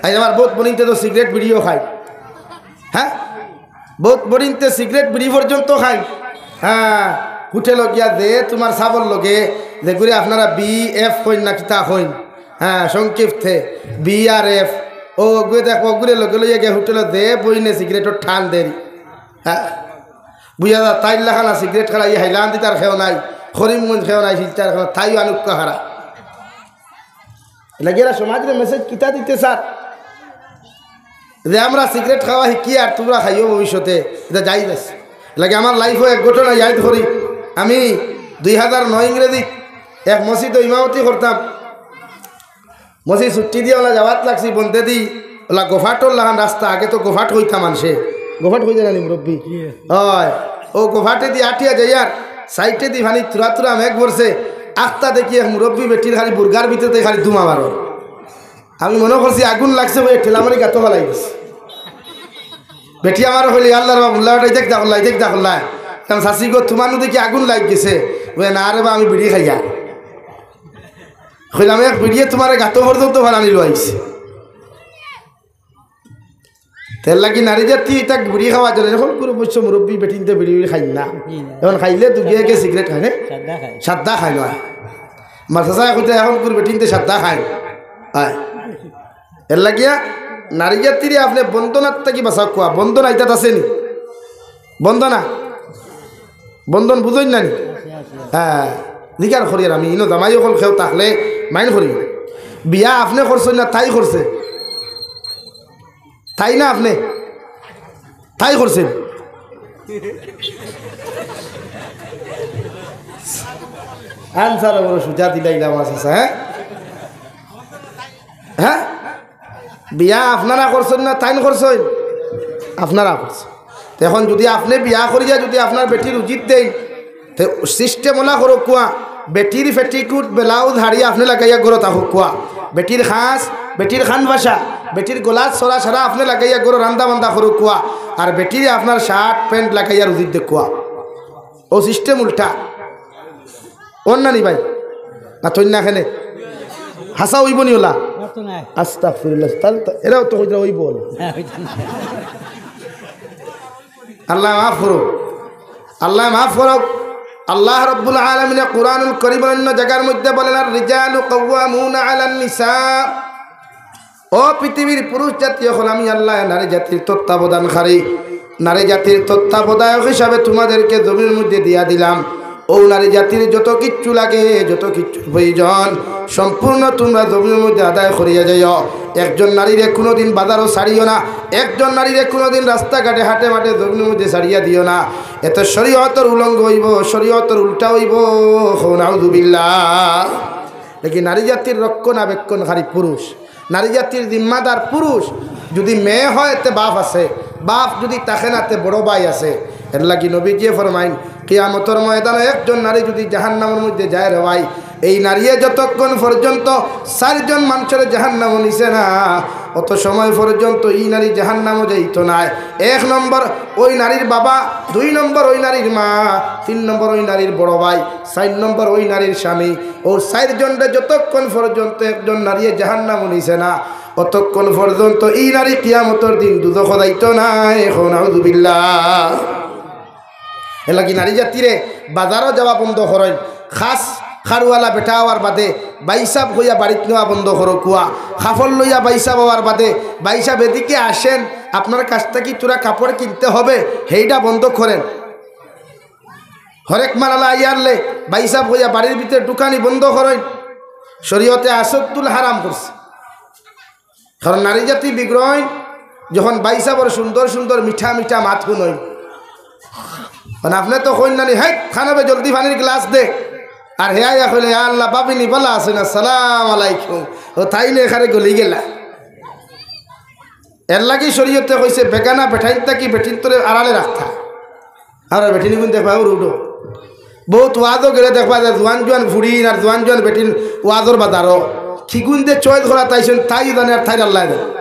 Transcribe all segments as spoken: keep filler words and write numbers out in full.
আইজ আমার বউত বইনিন্তে তো সিগারেট বিড়িও খাইন। হ্যাঁ, বউত বইনিন্তে সিগারেট বিড়ি পর্যন্ত খাইন। হ্যাঁ, হোটেলো গিয়া যে তুমার সাবর লগে যেগুরে আপনারা বি এফ কইন না কিতা কইন, হ্যাঁ, সংক্ষিপ্তে বি আর এফ। অউ অগুরে দেখবা, অগুরে লগে লইয়া গিয়া হোটেলো যে বইনে সিগারেটর টান দেরি। হ্যাঁ, বুঝা যায় তাইর লাখান সিগারেট খারা, ই হাইলাকান্দিত আর কেউ নাই, করিমগঞ্জ কেউ নাই, শিলচর কেউ, তাইও আনুক্কা খারা। এর লাগি এরা সমাজরে মেসেজ কিতা দিতে চার যে আমরা সিগারেট খাওয়া হিকি আর তুমরা খাইও ভবিষ্যতে, ইটা জায়েজ আছে। এর লাগি আমার লাইফো এক ঘটনা ইয়াদ করি। আমি দুই হাজার নয় ইংরেজি এক মসজিদো ইমামতি করতাম। মসজিদ ছুটি দিয়া অলা যাওয়াত লাগছি, বন্দেদি অলা গোফাটর লাখান রাস্তা, আগে তো গোফাট কইতা মানষে, গোফাট কইতা নানি মুরব্বি? অয়, অউ গোফাটেদি আটিয়া যাইয়ার, সাইডেদি পানি থুরা থুরা মেঘ পড়ছে, আখতা দেখি এক মুরব্বি বেটির খালি বুরগার ভিতরে খালি ধুমা বারর। আমি মনো করছি আগুন লাগছে, অউ ঠেলা মারি গাতো ফালাই দিছে। বেটি আমারে কইলে, "আল্লার বাবা, উল্লা ওটাই দেখ, দেখলাই, দেখ, দেখলাই।" কারণ চাচি গো, তুমার নু দেখি আগুন লাগি গেছে। অউ না রে বা, আমি বিড়ি খাইয়া। কইলাম, "এক বিড়িয়ে তুমারে গাতো পর্যন্ত ফালানি লইছে।" এর লাগি নারী জাতি ইতা বিড়ি খাওয়ার জন্য, এখন করে অবশ্য মুরব্বি বেটিন্তে বিড়ি বিড়ি খাইন না। জি না। এখন খাইলে দুগিয়ে গিয়ে সিগারেট খায়, না? সাদা খায়। সাদা খায় না। মাদ্রাসায় কইতে এখন করে বেটিন্তে সাদা খায়। আয়। এর লাগিয়া নারী জাতিরে আপনে বন্ধনার থাকি বাঁচাউক্কা। বন্ধনা ইতাত আছে নি? বন্ধনা? বন্ধন বুঝইন না নি? হ্যাঁ, জিকার করি আর আমি, ইনো জামাই অকল কেউ থাকলে মাইন্ড করি। বিয়া আপনে করছইন না, তাই করছে? তাই না আপনে? তাই করছেন? আনসার বড় সুজা দিলাইলাম আছে, হ্যাঁ? হ্যাঁ? বিয়া আপনারা করছইন না তাইন করছইন? আপনারা করছইন। তে এখন যুদি আপনে বিয়া করিয়া যুদি আপনার বেটির উজিত দেইন, তে সিস্টেম অলা করউক্কা, বেটির পেটিকুট ব্লাউজ হাড়ি আপনে লাগাইয়া ঘরো থাকউক্কা, বেটির খাঁজ, বেটির খান ভাষা, বেটির গলাত ছড়া সারা আপনে লাগাইয়া ঘরো রান্দা বান্দা করউক্কা, আর বেটিরে আপনার শার্ট প্যান্ট লাগাইয়া উজিত দেউক্কা। অউ সিস্টেম উল্টা। অর না নি ভাই? না তৈন না কেনে? হাছা অইবো নি অলা? অর তো নাই। আস্তাগফিরুল্লাহ। তাইলে তো, এরাও তো কইরা অইবো অলা। হ্যাঁ, অইতো না। আল্লায় মাফ করউক, আল্লায় মাফ করউক। আল্লাহ রাব্বুল আলামিনে কুরআনুল করিমর অইন্য জাগার মধ্যে বলেন, "আর রিজালু কাওয়ামুনা আলান নিসা।" ও পৃথিবীর পুরুষ জাতি অকল, আমি আল্লায় নারী জাতির তত্ত্বাবধানকারী, নারী জাতির তত্ত্বাবধায়ক হিসাবে তুমাদেরকে জমিনর মধ্যে দিয়া দিলাম। অউ নারী জাতির যত কিচ্ছু লাগে, যত কিচ্ছুর প্রয়োজন, সম্পূর্ণ তুমরা জমিনর মধ্যে আদায় করিয়া যাইও। একজন নারীরে কুনুদিন বাজারো ছাড়িও না, একজন নারীরে কুনুদিন রাস্তাঘাটে হাটে মাঠে জমিনর মধ্যে ছাড়িয়া দিও না। এতে শরীয়তর উলঙ্গ অইবো, শরীয়তর উল্টা অইবো। কও নাউজুবিল্লাহ। লেকিন নারী জাতির রক্ষণাবেক্ষণকারী পুরুষ, নারী জাতির জিম্মাদার পুরুষ। যুদি মেয়ে হয়, তে বাপ আছে, বাপ যুদি থাকে না, তে বড় ভাই আছে। এর লাগি নবীজিয়ে ফরমাইন, কিয়ামতর ময়দানো একজন নারী যুদি জাহান্নামর মধ্যে যায় রে ভাই, এই নারীয়ে যতক্ষণ পর্যন্ত চাইরজন মানষরে জাহান্নামো নিছে না, অত সময় পর্যন্ত ই নারী জাহান্নামো যাইতো নায়। এক নম্বর ওই নারীর বাবা, দুই নম্বর ওই নারীর মা, তিন নম্বর ওই নারীর বড় ভাই, চাইর নম্বর ওই নারীর স্বামী। অউ চাইরজনরে যতক্ষণ পর্যন্ত একজন নারীয়ে জাহান্নামো নিছে না, অতক্ষণ পর্যন্ত ই নারী কিয়ামতর দিন দুজখো যাইতো নায়। কও নাউজুবিল্লাহ। এর লাগি নারী জাতিরে বাজারো যাওয়া বন্ধ করইন। খাস খারুআলা বেটা অওয়ার বাদে ভাইসাব কইয়া বাড়িত নেওয়া বন্ধ করউক্কা। কাপড় লইয়া ভাইসাব অওয়ার বাদে, "ভাইসাব, এদিকে আসেন, আপনার কাছ থাকি থুড়া কাপড় কিনতে হবে", হেইটা বন্ধ করেন। হরেক মাল আলা আইয়ারলে ভাইসাব কইয়া বাড়ির ভিতরে ঢুকানি বন্ধ করইন। শরীয়তে আশাদ্দুল হারাম করছে। কারণ নারী জাতি বিগ্রহ অইন যখন ভাইসাবর সুন্দর সুন্দর মিঠা মিঠা মাত হুনইন। মানে আপনে তো কইন না নি, "হেই, খানবে জলদি পানির গ্লাস দে।" আর হে আইয়া কইলে, "ইয়া আল্লাহ, ভাবিনি ভালা আছইন, আসসালামু আলাইকুম।" অউ তাইন এখানে গলি গেলা। এর লাগি শরীয়তে কইছে বেগানা বেটাইন থাকি বেটিন্তরে আড়ালে রাখতা। আর বেটিনগুন দেখবা, "ও রুডো।" বউত ওয়াজো গেলে দেখবা যে জুয়ান জুয়ান ফুড়িন আর জুয়ান জুয়ান বেটিন ওয়াজর বাজারো। কিগুন যে চয়েস করা তাইছইন, তাই জানে আর তাইর আল্লায় জানে।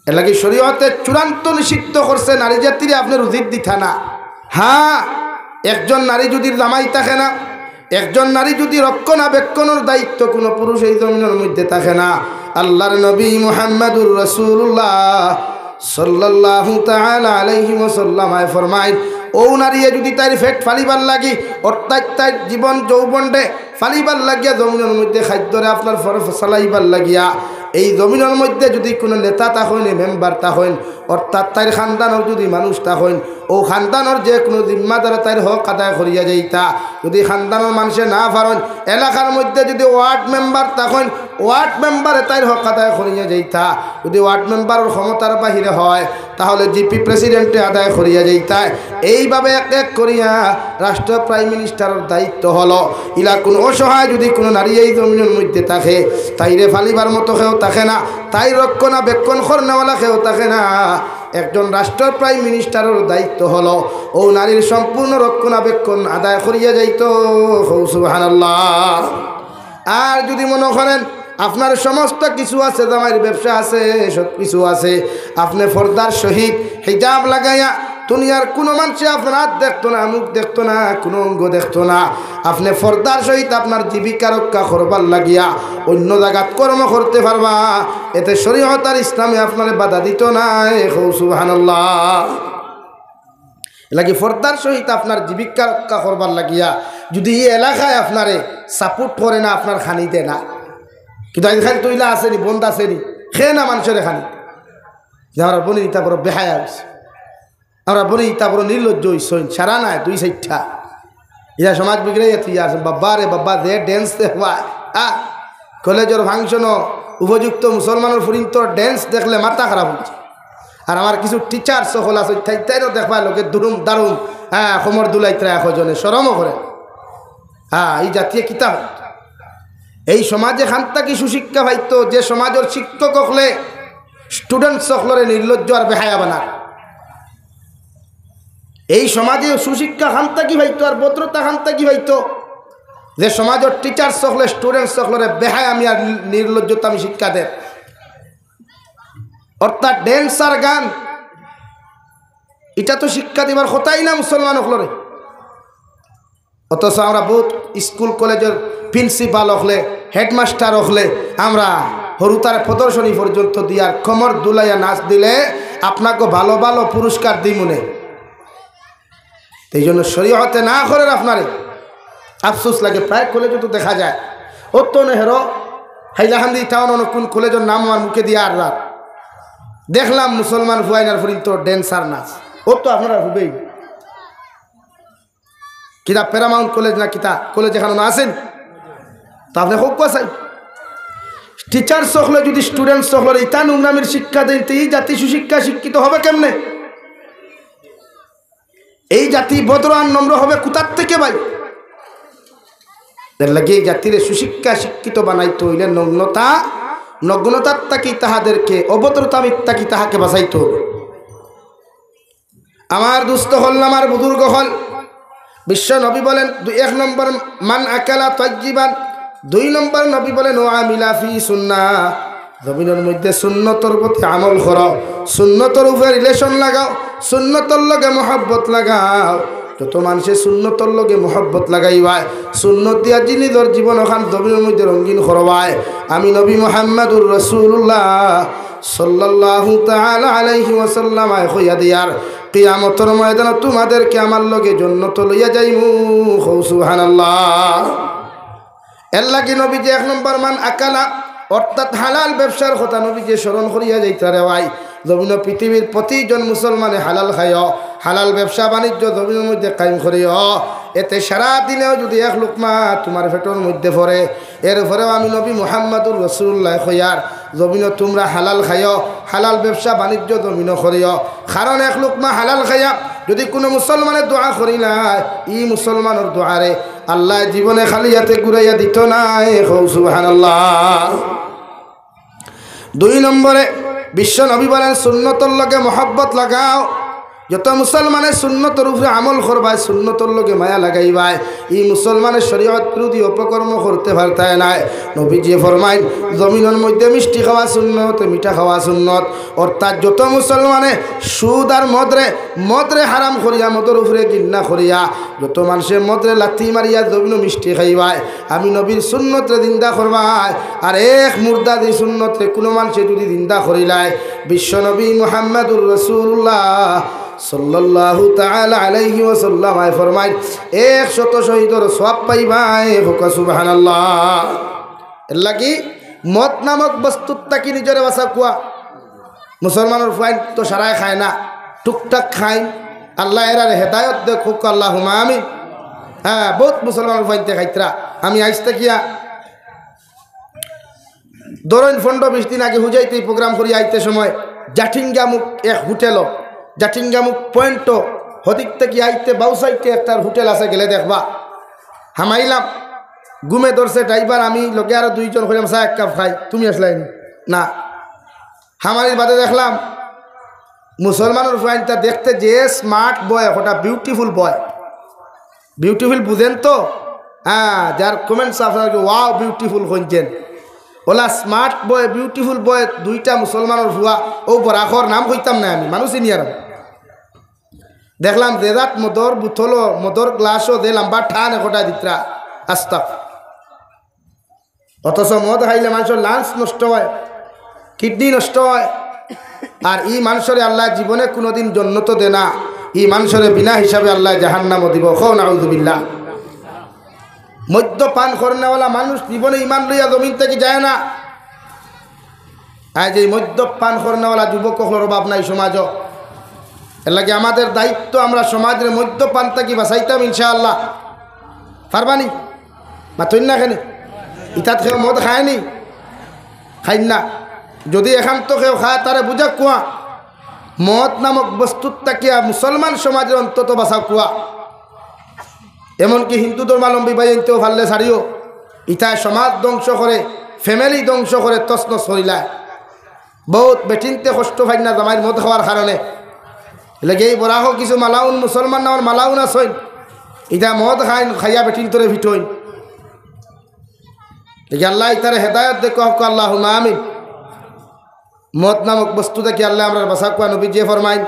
এর লাগি শরীয়তে চূড়ান্ত নিষিদ্ধ করছে নারী জাতিরে আপনে উজিত দিতা না। হ্যাঁ, একজন নারী যুদি জামাই থাকে না, একজন নারী যুদি রক্ষণাবেক্ষণর দায়িত্ব কুনু পুরুষ এই জমিনর মধ্যে থাকে না, আল্লাহর নবী মুহাম্মাদুর রাসূলুল্লাহ সাল্লাল্লাহু তাআলা আলাইহি ওয়াসাল্লাম আয় ফরমাইন, ও নারীয়ে যুদি তাইর পেট ফালিবার লাগি, অর্থাৎ তাইর জীবন যৌবনরে ফালিবার লাগিয়া, জমিনর মধ্যে খাদ্যরে আপনার ফর-, চালাইবার লাগিয়া, এই জমিনর মধ্যে যুদি কুনু নেতা থাকইন, মেম্বার থাকইন, অর্থাৎ তাইর খানদানর যুদি মানুষ থাকইন, ও খানদানর যে কুনু জিম্মাদারে তাইর হক আদায় করিয়া যাইতা। যুদি খানদানর মানষে না পারইন, এলাকার মধ্যে যুদি ওয়ার্ড মেম্বার থাকইন, ওয়ার্ড মেম্বারে তাইর হক আদায় করিয়া যাইতা। যুদি ওয়ার্ড মেম্বারর ক্ষমতার বাহিরে হয়, তাহলে জিপি প্রেসিডেন্টে আদায় করিয়া যাইতা। এইভাবে এক এক করিয়া রাষ্ট্র প্রাইম মিনিস্টারর দায়িত্ব হলো, ইলা কুনু অসহায় যুদি কুনু নারী এই জমিনর মধ্যে থাকে, তাইরে ফালিবার মতো কেউ থাকে না, তাইর রক্ষণাবেক্ষণ করনেওয়ালা কেউ থাকে না। একজন রাষ্ট্র প্রাইম মিনিস্টারর দায়িত্ব হলো ও নারীর সম্পূর্ণ রক্ষণাবেক্ষণ আদায় করিয়া যাইতো। কও সুবহানাল্লাহ। আর যুদি মনো করেন আপনার সমস্ত কিছু আছে, জামাইর ব্যবসা আছে, সব কিছু আছে, আপনে পর্দার সহিত হিজাব লাগাইয়া দুনিয়ার কুনু মানষে আপনার আত দেখতো না, মুখ দেখতো না, কুনু অঙ্গ দেখতো না, আপনে পর্দার সহিত আপনার জীবিকা রক্ষা করবার লাগিয়া অইন্য জাগাত কর্ম করতে পারবা, এতে শরীয়ত আর ইসলামে আপনারে বাধা দিতো নায়। কও সুবহানাল্লাহ। এরলাগি পর্দার সহিত আপনার জীবিকা রক্ষা করবার লাগিয়া যুদি ই এলাকায় আপনারে সাপোর্ট করে না, আপনার খানি দেয় না, কিন্তু আইজকাইল তো ইলা আছে নি, বন্ধ আছে নি, খেয়ে না মানষরে খানি। যে আমরার বইন ইতা বড় বেহায়া অইছে, আমরার বইন ইতা বড় নির্লজ্জ অইছইন, সারা নাই দুই চাইরটা। ইলা সমাজ বিগড়াইয়া থুইয়া আছে। বাবা রে বাবা, যে ডেন্স দেখবায়, আ, কলেজর ফাংশনো উপযুক্ত মুসলমানর ফুরিন্তর ডেন্স দেখলে মাথা খারাপ অইযায়। আর আমার কিছু টিচার সকল আছে, তাই তাইরও দেখবায় লগে দুরুম দারুম, হ্যাঁ, কোমর দুলাইতরা একজনে, শরমও করে। হ্যাঁ, ই জাতিয়ে কিতা অইতো? এই সমাজে খান থাকি সুশিক্ষা পাইতো, যে সমাজর শিক্ষক অকলে স্টুডেন্ট সকলরে নির্লজ্জ আর বেহায়া বানার। এই সমাজে সুশিক্ষা খান থাকি পাইতো আর ভদ্রতা খান থাকি পাইতো, যে সমাজর টিচার সকলে স্টুডেন্ট সকলরে বেহায়ামি আর নির্লজ্জতামি শিক্ষা দেয়। অর্থাৎ ডেন্স আর গান, ইটা তো শিক্ষা দিবার কথাই না মুসলমান অকলরে। অথচ আমরা বউত স্কুল কলেজর প্রিন্সিপাল অকলে, হেডমাস্টার অকলে, আমরা হুরুতারে প্রদর্শনী পর্যন্ত দিয়ার কোমর দুলাইয়া নাচ দিলে আপনাকে ভালো ভালো পুরস্কার দিমুনে। এই জন্য শরীয়তে না করের আপনারে। আফসোস লাগে, প্রায় কলেজো তো দেখা যায়। অত নেহেরো, হাইলাকান্দি টাউন, অন্য কুন কলেজর নাম আমার মুখে দিয়া আর রাত। দেখলাম মুসলমান ফুয়াইন আর ফুরিন্তর ডেন্সার নাচ। অত আপনারা হুবেই। কিতা প্যারামাউন্ট কলেজ না কিতা কলেজ এখানো না আছেন? তা আপনে কউক্কা চাই। টিচার সকলে যুদি স্টুডেন্ট সকলরে ইতা নোংরামির শিক্ষা দেইন, তে ই জাতি সুশিক্ষা শিক্ষিত হবে কেমনে? এই জাতি ভদ্র আর নম্র হবে কোথার থেকে ভাই? এরলাগি এই জাতিরে সুশিক্ষা শিক্ষিত বানাইতে অইলে নগ্নতা, নগ্নতার থাকি তাহাদেরকে, অভদ্রতামির থাকি তাহাকে বাঁচাইতে হবে। আমার দুস্ত অকল, আমার বুজুর্গ অকল, বিশ্ব নবী বলেন, দু-, এক নম্বর মান আকালা তাইয়িবান, দুই নম্বর নবী বলেন, "ওয়া আমিলা ফি সুন্নাহ।" জমিনর মধ্যে সুন্নতর প্রতি আমল করো, সুন্নতর উপরে রিলেশন লাগাও, সুন্নতর লগে মহব্বত লাগাও। যত মানষে সুন্নতর লগে মহব্বত লাগাইবায়, সুন্নত দিয়া জিনিসর জীবন অখান জমিনর মধ্যে রঙিন করবায়। আমি নবী মুহাম্মাদুর রাসূলুল্লাহ সাল্লাল্লাহু তাআলা আলাইহি ওয়াসাল্লাম আয় কইয়া দিয়ার, কিয়ামতর ময়দানো তোমাদেরকে আমার লগে জন্নতো লইয়া যাইমু। কও সুবহানাল্লাহ। এরলাগি নবীজি এক নম্বর মান আকালা, অর্থাৎ হালাল ব্যবসার কথা নবীজি স্মরণ করিয়া যাইতরা রে ভাই। জমিনো পৃথিবীর প্রতিজন মুসলমানে হালাল খাইও, হালাল ব্যবসা বাণিজ্য জমিনর মধ্যে কায়েম করিও। এতে সারা দিনেও যুদি এক লুকমা তোমার পেটর মধ্যে পড়ে, এরপরেও আমি নবী মুহাম্মাদুর রাসূলুল্লাহ কইয়ার, জমিনো তোমরা হালাল খাইও, হালাল ব্যবসা বাণিজ্য জমিনো করিও। কারণ এক লুকমা হালাল খাইয়া যুদি কুনু মুসলমানে দোয়া করিলায়, ই মুসলমানর দোয়ারে আল্লায় জীবনে খালি আতে ঘুরাইয়া দিতো নায়। কও সুবহানাল্লাহ। দুই নম্বরে বিশ্ব নবী বলেন, সুন্নতর লগে মহব্বত লাগাও। যত মুসলমানে সুন্নতর উপরে আমল করবায়, সুন্নতর লগে মায়া লাগাইবায়, ই মুসলমানে শরীয়ত বিরোধী অপকর্ম করতে পারতায় নায়। নবীজি ফরমাইন, জমিনর মধ্যে মিষ্টি খাওয়া সুন্নত, মিঠা খাওয়া সুন্নত। অর্থাৎ যত মুসলমানে সুদ আর মদরে, মদরে হারাম করিয়া, মদর উপরে ঘিন্না করিয়া, যত মানষে মদরে লাথি মারিয়া জমিনো মিষ্টি খাইবায়, আমি নবীর সুন্নতরে জিন্দা করবায়। আর এক মুর্দা দি সুন্নতরে কুনু মানষে যুদি জিন্দা করিলায়, বিশ্বনবী মুহাম্মাদুর রাসূলুল্লাহ সাল্লাল্লাহু তাআলা আলাইহি ওয়াসাল্লাম আয় ফরমাইন, একশত শহীদর সওয়াব পাইবায়। কউক্কা সুবহানাল্লাহ। এরলাগি মদ নামক বস্তুর থাকি নিজরে বাঁচাউক্কা। মুসলমানর ফুয়াইন তো সারায় খায় না, টুকটাক খাইন। আল্লায় এরারে হেদায়ত দেউক, কউক্কা আল্লাহুম্মা আমিন। হ্যাঁ, বউত মুসলমানর ফুয়াইন্তে খাইতরা। আমি আইজ থাকিয়া ধরইন পনরো বিশ দিন আগে হুজাইতে ই program করি আইতে সময় জাটিঙ্গামুখ এক হোটেলো, জাটিঙ্গামুখ পয়েন্টো, হদিক থাকি আইতে বাউ সাইডে একটার হোটেল আছে, গেলে দেখবা। হামাইলাম, ঘুমে ধরছে driver, আমি লগে আরো দুইজন, কইলাম, "চা এক কাপ খাই।" তুমি আছলায় নি? না। হামাইর বাদে দেখলাম মুসলমানর ফুয়াইন্তা দেখতে যে smart boy, অটা beautiful boy। Beautiful বুঝেন তো? হ্যাঁ, যার comments আপনারা কি wow beautiful কইন যেন। অলা smart boy, beautiful boy, দুইটা মুসলমানর ফুয়া, অউ বরাকর নাম কইতাম না আমি, মানুষ চিনি আর। দেখলাম যে জাত মদর বোতলও, মদর গ্লাসও যে লাম্বা টান একটা দিতরা, আস্তাক। অথচ মদ খাইলে মানষর lungs নষ্ট অয়, kidney নষ্ট অয়। আর ই মানষরে আল্লায় জীবনে কুনুদিন জন্নতো দে না, ই মানষরে বিনা হিসাবে আল্লায় জাহান্নামো দিবো। কও নাউজুবিল্লাহ। মদ্যপান করনেওয়ালা মানুষ জীবনে ইমান লইয়া জমিন থাকি যায় না। আইজ এই মদ্যপান করনেওয়ালা যুবক অকলর অভাব নাই সমাজো। এরলাগি আমাদের দায়িত্ব, আমরা সমাজরে মদ্যপান থাকি বাঁচাইতাম ইনশাআল্লাহ। পারবানি? মাতইন না কেনে? ইতাত কেউ মদ খায়নি? খাইন না। যুদি এখান তো কেউ খায়, তারে বুঝাউক্কা। মদ নামক বস্তুত থাকিয়া মুসলমান সমাজরে অন্তত বাঁচাউক্কা। এমনকি হিন্দু ধর্মাবলম্বী ভাইয়াইন্তেও পারলে ছাড়িও। ইতায় সমাজ ধ্বংস করে, family ধ্বংস করে, তছনছ করিলায়। বউত বেটিন্তে কষ্ট পাইন না জামাইর মদ খাওয়ার কারণে। এরলাগি এই বরাকো কিছু মালাউন, মুসলমান নামর মালাউন আছইন, ইতা মদ খাইন, খাইয়া বেটিন্তরে ফিটইন। এরলাগি আল্লায় ইতারে হেদায়ত দেউক, কও আল্লাহুম্মা আমিন। মদ নামক বস্তু থাকি আল্লায় আমরারে বাঁচাউক্কা। নবীজিয়ে ফরমাইন,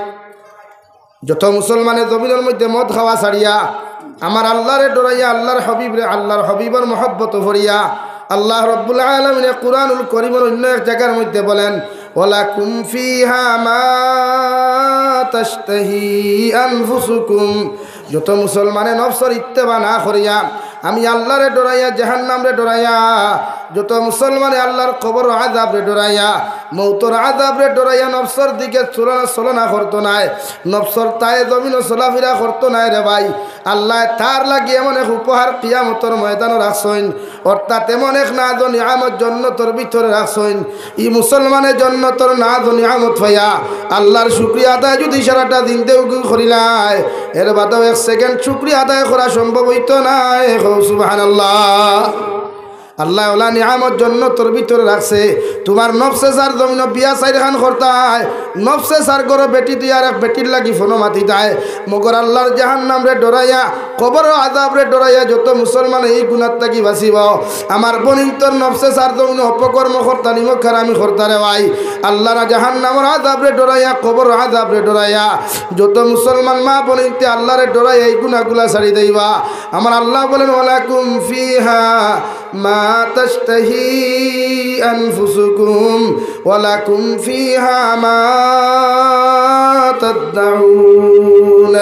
যত মুসলমানে জমিনর মধ্যে মদ খাওয়া ছাড়িয়া, আমার আল্লারে ডরাইয়া, আল্লার হাবিবরে, আল্লার হাবিবর মহব্বত করিয়া, আল্লাহ রব্বুল আলামিনে কুরআনুল করিমর অইন্য এক জাগার মধ্যে বলেন, "ওয়ালাকুম ফিহা মা তাশতাহি আনফুসুকুম।" যত মুসলমানে নফসর ইত্তেবা না করিয়া, আমি আল্লারে ডরাইয়া, জাহান্নামরে ডরাইয়া, যত মুসলমানে আল্লার কবর আযাবরে ডরাইয়া, মউতর আযাবরে ডরাইয়া নফসর দিকে চলনা, চলনা করতো নায়, নফসর তায়ে জমিনো চলাফিরা করতো নায় রে ভাই, আল্লায় তার লাগি এমন এক উপহার কিয়ামতর ময়দানো রাখছইন, অর্থাৎ এমন এক নাজ ও নিয়ামত জন্নতর ভিতরে রাখছইন। ই মুসলমানে জন্নতর নাজ ও নিয়ামত পাইয়া আল্লার শুকরিয়া আদায় যুদি সারাটা জিন্দেগি করিলায়, এর বাদেও এক second শুকরিয়া আদায় করা সম্ভব অইতো নায়। কও সুবহানাল্লাহ। আল্লায় অলা নিয়ামত জন্নতর ভিতরে রাখছে, তুমার নফসে যার জমিনো বিয়া চাইরখান করতায়, নফসে যার ঘরো বেটি দুইয়ার এক বেটির লাগি ফোনো মাতিতায়, মগর আল্লার জাহান্নামরে ডরাইয়া, কবরর আযাবরে ডরাইয়া যত মুসলমানে ই গুনার থাকি বাঁচিবো। আমার বইনতর নফসে যার জমিনো অপকর্ম করতা, নিমক হারামি করতা রে ভাই, আল্লার জাহান্নামর আযাবরে ডরাইয়া, কবরর আযাবরে ডরাইয়া যত মুসলমান মা বইনতে আল্লারে ডরাইয়া ই গুনাগুলা ছাড়ি দেইবা। আমার আল্লায় বলেন, "ওয়ালাকুম ফিহা মা তাশতাহি আনফুসুকুম ওয়ালাকুম ফিহা মা তাদ্দাউন।"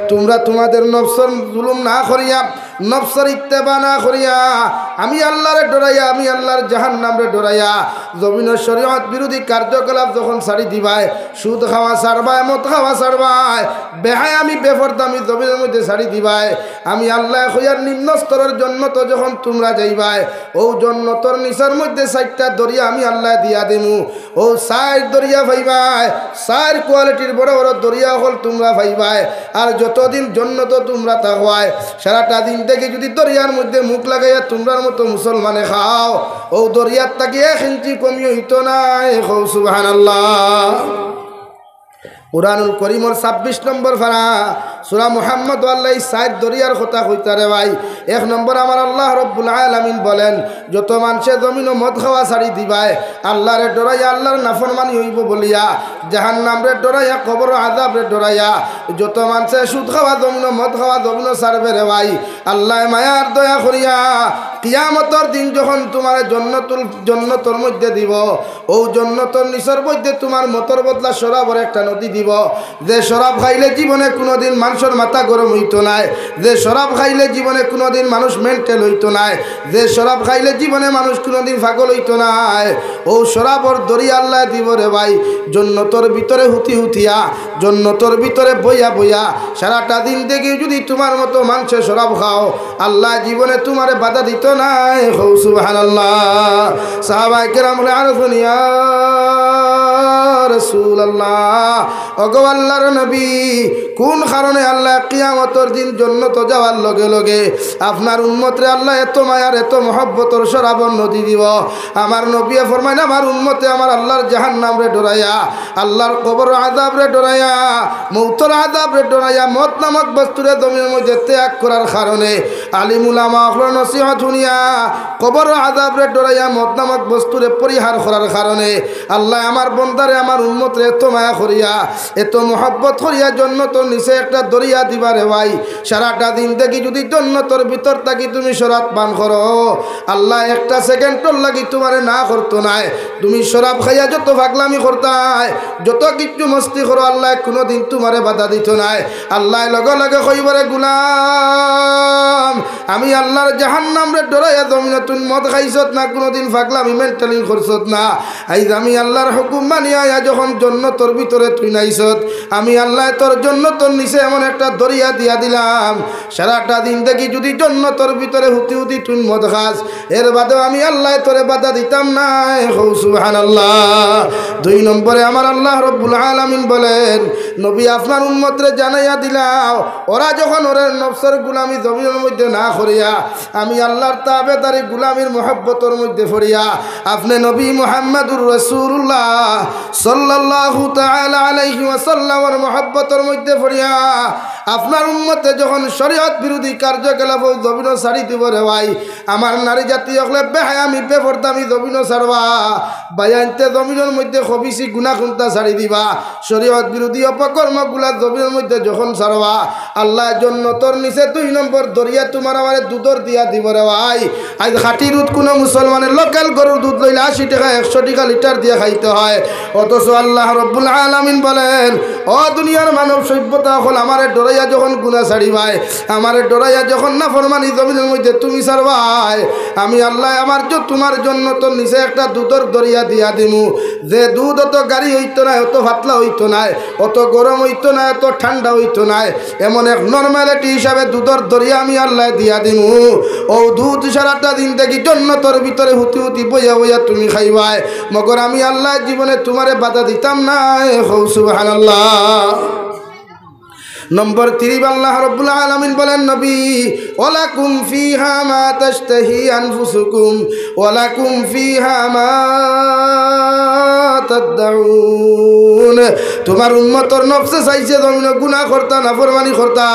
তুমরা তুমাদের নফসর জুলুম না করিয়া, নফসর ইত্তেবা না করিয়া, আমি আল্লারে ডরাইয়া, আমি আল্লার জাহান্নামরে ডরাইয়া, জমিনর শরীয়ত বিরোধী কার্যকলাপ যখন ছাড়ি দিবায়, সুদ খাওয়া ছাড়বায়, মদ খাওয়া ছাড়বায়, বেহায়ামি বেপরদামি জমিনর মধ্যে ছাড়ি দিবায়, আমি আল্লায় কইয়ার নিম্ন স্তরর জন্নতো যখন তুমরা যাইবায়, অউ জন্নতর নিচর মধ্যে চাইরটা দরিয়া আমি আল্লায় দিয়া দিমু। অউ চাইর দরিয়া পাইবায়, চাইর quality-র বড় বড় দরিয়া অকল তুমরা পাইবায়। আর যতদিন জন্নতো তুমরা থাকবায়, সারাটা জিন্দেগি যুদি দরিয়ার মধ্যে মুখ লাগাইয়া তুমরার মতো মুসলমানে খাও, অউ দরিয়ার থাকি এক ইঞ্চি কমি অইতো নায়। কও সুবহানাল্লাহ। কুরআনুল করিমর ছাব্বিশ নম্বর পারা, সূরা মুহাম্মদ, আল্লায় চাইর দরিয়ার কথা কইতা রে ভাই। এক নম্বর, আমার আল্লাহ রব্বুল আলামিন বলেন, যত মানষে জমিনো মদ খাওয়া ছাড়ি দিবায়, আল্লাহরে ডরাইয়া, আল্লাহর নাফরমানি অইবো বলিয়া, জাহান্নামরে ডরাইয়া, কবরর আযাবরে ডরাইয়া, যত মানষে সুদ খাওয়া জমিনো, মদ খাওয়া জমিনো ছাড়বে রে ভাই, আল্লায় মায়ার দয়া করিয়া কিয়ামতর দিন যখন তুমারে জন্নতুল, জন্নতর মধ্যে দিবো, অউ জন্নতর নিচর মধ্যে তুমার মতর বদলা শরাবর একটা নদী দিবো। যে শরাব খাইলে জীবনে কুনুদিন মানষর মাথা গরম অইতো নায়, যে শরাব খাইলে জীবনে কুনুদিন মানুষ mental অইতো নায়, যে শরাব খাইলে জীবনে মানুষ কুনুদিন পাগল অইতো নায়, অউ শরাবর দরিয়া আল্লায় দিবো রে ভাই, জন্নতর ভিতরে হুতি হুতিয়া, জন্নতর ভিতরে বইয়া বইয়া। সারাটা জিন্দেগি যুদি তুমার মতো মানষে শরাব খাও, আল্লায় জীবনে তুমারে বাধা দিতো নায়। কও সুবহানাল্লাহ। সাহাবায়ে কেরাম বলে, "আরো শুনি, ইয়া রাসূলুল্লাহ, ওগো আল্লাহর নবী, কুন কারণে আল্লায় কিয়ামতর দিন জন্নতো যাওয়ার লগে লগে আপনার উম্মতরে আল্লায় এত মায়ার, এত মহব্বতর শরাবর নদী দিবো?" আমার নবীয়ে ফরমাইন, "আমার উম্মতে আমার আল্লাহর জাহান্নামরে ডরাইয়া, আল্লাহর কবরর আযাবরে ডরাইয়া, মউতর আযাবরে ডরাইয়া, মদ নামক বস্তুরে জমিনর মধ্যে ত্যাগ করার কারণে, আলিম উলামা অকলর নসিহত হুনিয়া, কবরর আযাবরে ডরাইয়া, মদ নামক বস্তুরে পরিহার করার কারণে আল্লায় আমার বন্দারে, আমার উম্মতরে এত মায়া করিয়া, এত মহব্বত করিয়া জন্নতর নিচে একটা দরিয়া দিবা রে ভাই। সারাটা জিন্দেগি যুদি জন্নতর ভিতর থাকি তুমি শরাব পান করো, আল্লায় একটা সেকেন্ডর লাগি তুমারে না করতো নায়। তুমি শরাব খাইয়া যত পাগলামি করতায়, যত কিচ্ছু মস্তি করো, আল্লায় কুনুদিন তুমারে বাধা দিতো নায়।" আল্লায় লগে লগে কইবো রে, "গুলাম, আমি আল্লাহর জাহান্নামরে ডরাইয়া জমিনো তুইন মদ খাইছত না, কুনুদিন পাগলামি mental করছত না। আইজ আমি আল্লাহর হুকুম মানিয়া আইয়া যখন জন্নতর ভিতরে তুইন আইছত, আমি আল্লায় তোর জন্নতর নিচে এমন একটা দরিয়া দিয়া দিলাম, সারাটা জিন্দেগি যুদি জন্নতর ভিতরে হুতি হুতি তুইন মদ খাস, এর বাদেও আমি আল্লায় তোরে বাধা দিতাম নায়।" কও সুবহানাল্লাহ। দুই নম্বরে আমার আল্লাহ রব্বুল আলামিন বলেন, "নবী, আপনার উম্মতরে জানাইয়া দিলাও, ওরা যখন ওরার নফসর গুলামি জমিনর মধ্যে না করিয়া, আমি আল্লাহর তাবেদারি গুলামির মহব্বতর মধ্যে পড়িয়া, আপনে নবী মুহাম্মাদুর রাসূলুল্লাহ সাল্লাল্লাহু তাআলা আলাইহি ওয়াসাল্লামর মহব্বতর মধ্যে পড়িয়া, আপনার উম্মতে যখন শরীয়ত বিরোধী কার্যকলাপ জমিনো ছাড়ি দিবো রে ভাই, আমার নারী জাতি অকলে বেহায়ামি বেপর্দামি জমিনো ছাড়বা, বায়াইন্তে জমিনর মধ্যে খবিসি গুনা কুন্তা ছাড়ি দিবা, শরীয়ত বিরোধী অপকর্মগুলা জমিনর মধ্যে যখন ছাড়বা, আল্লায় জন্নতর নিচে দুই নম্বর দরিয়া তুমার আমারে দুধর দিয়া দিবো রে ভাই।" আইজ খাঁটি দুধ কুনু মুসলমানে local গরুর দুধ লইলে আশি টেকা, একশো টেকা লিটার দিয়া খাইতে হয়, অথচ আল্লাহ রব্বুল আলামিন বলেন, "ও দুনিয়ার মানব সভ্যতা অকল, আমারে ডরাইয়া যখন গুনা ছাড়িবায়, আমারে ডরাইয়া যখন নাফরমানি জমিনর মধ্যে তুমি ছাড়বায়, আমি আল্লায় আমার জ-, তুমার জন্নতর নিচে একটা দুধর দরিয়া দিয়া দিমু, যে দুধ অত গাড়ি অইতো নায়, অত পাতলা অইতো নায়, অত গরম অইতো নায়, অত ঠান্ডা অইতো নায়, এমন এক normality হিসাবে দুধর দরিয়া আমি আল্লায় দিয়া দিমু। অউ দুধ সারাটা জিন্দেগি জন্নতর ভিতরে হুতি হুতি বইয়া বইয়া তুমি খাইবায়, মগর আমি আল্লায় জীবনে তুমারে বাধা দিতাম নায়।" কও সুবহানাল্লাহ। নম্বর তিন, আল্লাহ রব্বুল আলামিন বলেন, "নবী, ওয়ালাকুম ফিহা মা তাশতাহি আনফুসুকুম, ওয়ালাকুম ফিহা মা তাদ্দাউন।" তুমার উম্মতর নফসে চাইছে জমিনো গুনা করতা, নাফরমানি করতা।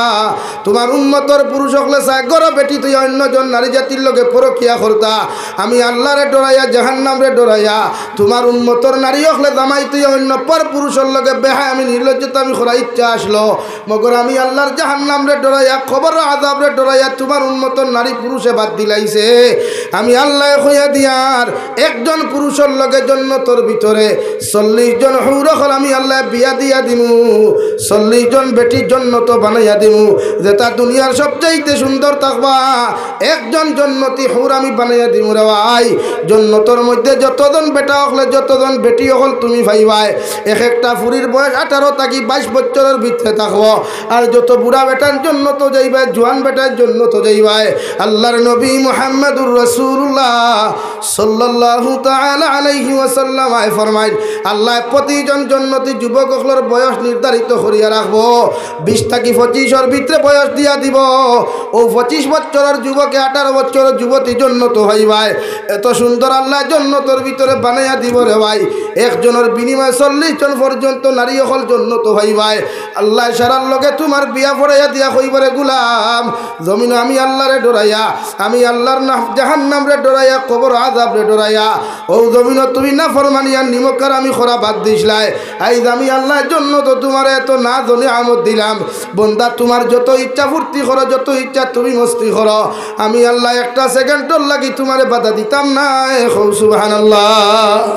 তুমার উম্মতর পুরুষ অকলে চায় ঘরো বেটি থইয়া অইন্য জন নারী জাতির লগে পরকিয়া করতা। আমি আল্লারে ডরাইয়া, জাহান্নামরে ডরাইয়া, তুমার উম্মতর নারী অকলে জামাই থইয়া অইন্য পর পুরুষর লগে বেহায়ামি নির্লজ্জতা আমি করার ইচ্ছা আসলো। মগর আমি আল্লার জাহান্নামরে ডরাইয়া, কবরর আযাবরে ডরাইয়া তুমার উম্মতর নারী পুরুষে বাদ দিলাইছে। আমি আল্লায় কইয়া দিয়ার, একজন পুরুষর লগে জন্নতর ভিতরে চল্লিশ জন হুর অকল আমি আল্লায় বিয়া দিয়া দিমু, চল্লিশ জন বেটি জন্নতো বানাইয়া দিমু। যেটা দুনিয়ার সবচাইতে সুন্দর থাকবা, একজন জন্নতি হুর আমি বানাইয়া দিমু রে ভাই। জন্নতর মধ্যে যতজন বেটা অকলে, যতজন বেটি অকল তুমি পাইবায়, এক একটা ফুরির বয়স আঠারো থাকি বাইশ বছরর ভিতরে থাকবো। আর যত বুড়া বেটাইন জন্নতো যাইবায়, জোয়ান বেটাইন জন্নতো যাইবায়। আল্লার নবী মুহাম্মাদুর রাসূলুল্লাহ সাল্লাল্লাহু তাআলা আলাইহি ওয়াসাল্লাম আয় ফরমাইন, আল্লায় প্রতিজন জন্নতি যুবক অকলর বয়স নির্ধারিত করিয়া রাখবো। বিশ থাকি পঁচিশর ভিতরে বয়স দিয়া দিবো। অউ পঁচিশ বছরর যুবকে আঠারো বছরর যুবতী জন্নত পাইবায়। এত সুন্দর আল্লায় জন্নতর ভিতরে বানাইয়া দিবো রে ভাই। একজনর বিনিময়ে চল্লিশ জন পর্যন্ত নারী অকল জন্নত পাইবায়। আল্লায় সারার লগে তুমার বিয়া পড়াইয়া দিয়া কইবো রে গুলাম, জমিনো আমি আল্লারে ডরাইয়া, আমি আল্লার না-, জাহান্নামরে ডরাইয়া, কবর আযাবরে ডরাইয়া, অউ জমিনো তুমি নাফরমানি আর নিমকহারামি করা বাদ দিছলায়। আইজ আমি আল্লায় জন্নতো তুমারে এত নাজ ও নিয়ামত দিলাম। বন্দা, তুমার যত ইচ্ছা ফুর্তি করো, যত ইচ্ছা তুমি মস্তি করো, আমি আল্লায় একটা সেকেন্ডর লাগি তুমারে বাধা দিতাম নায়। কও সুবহানাল্লাহ।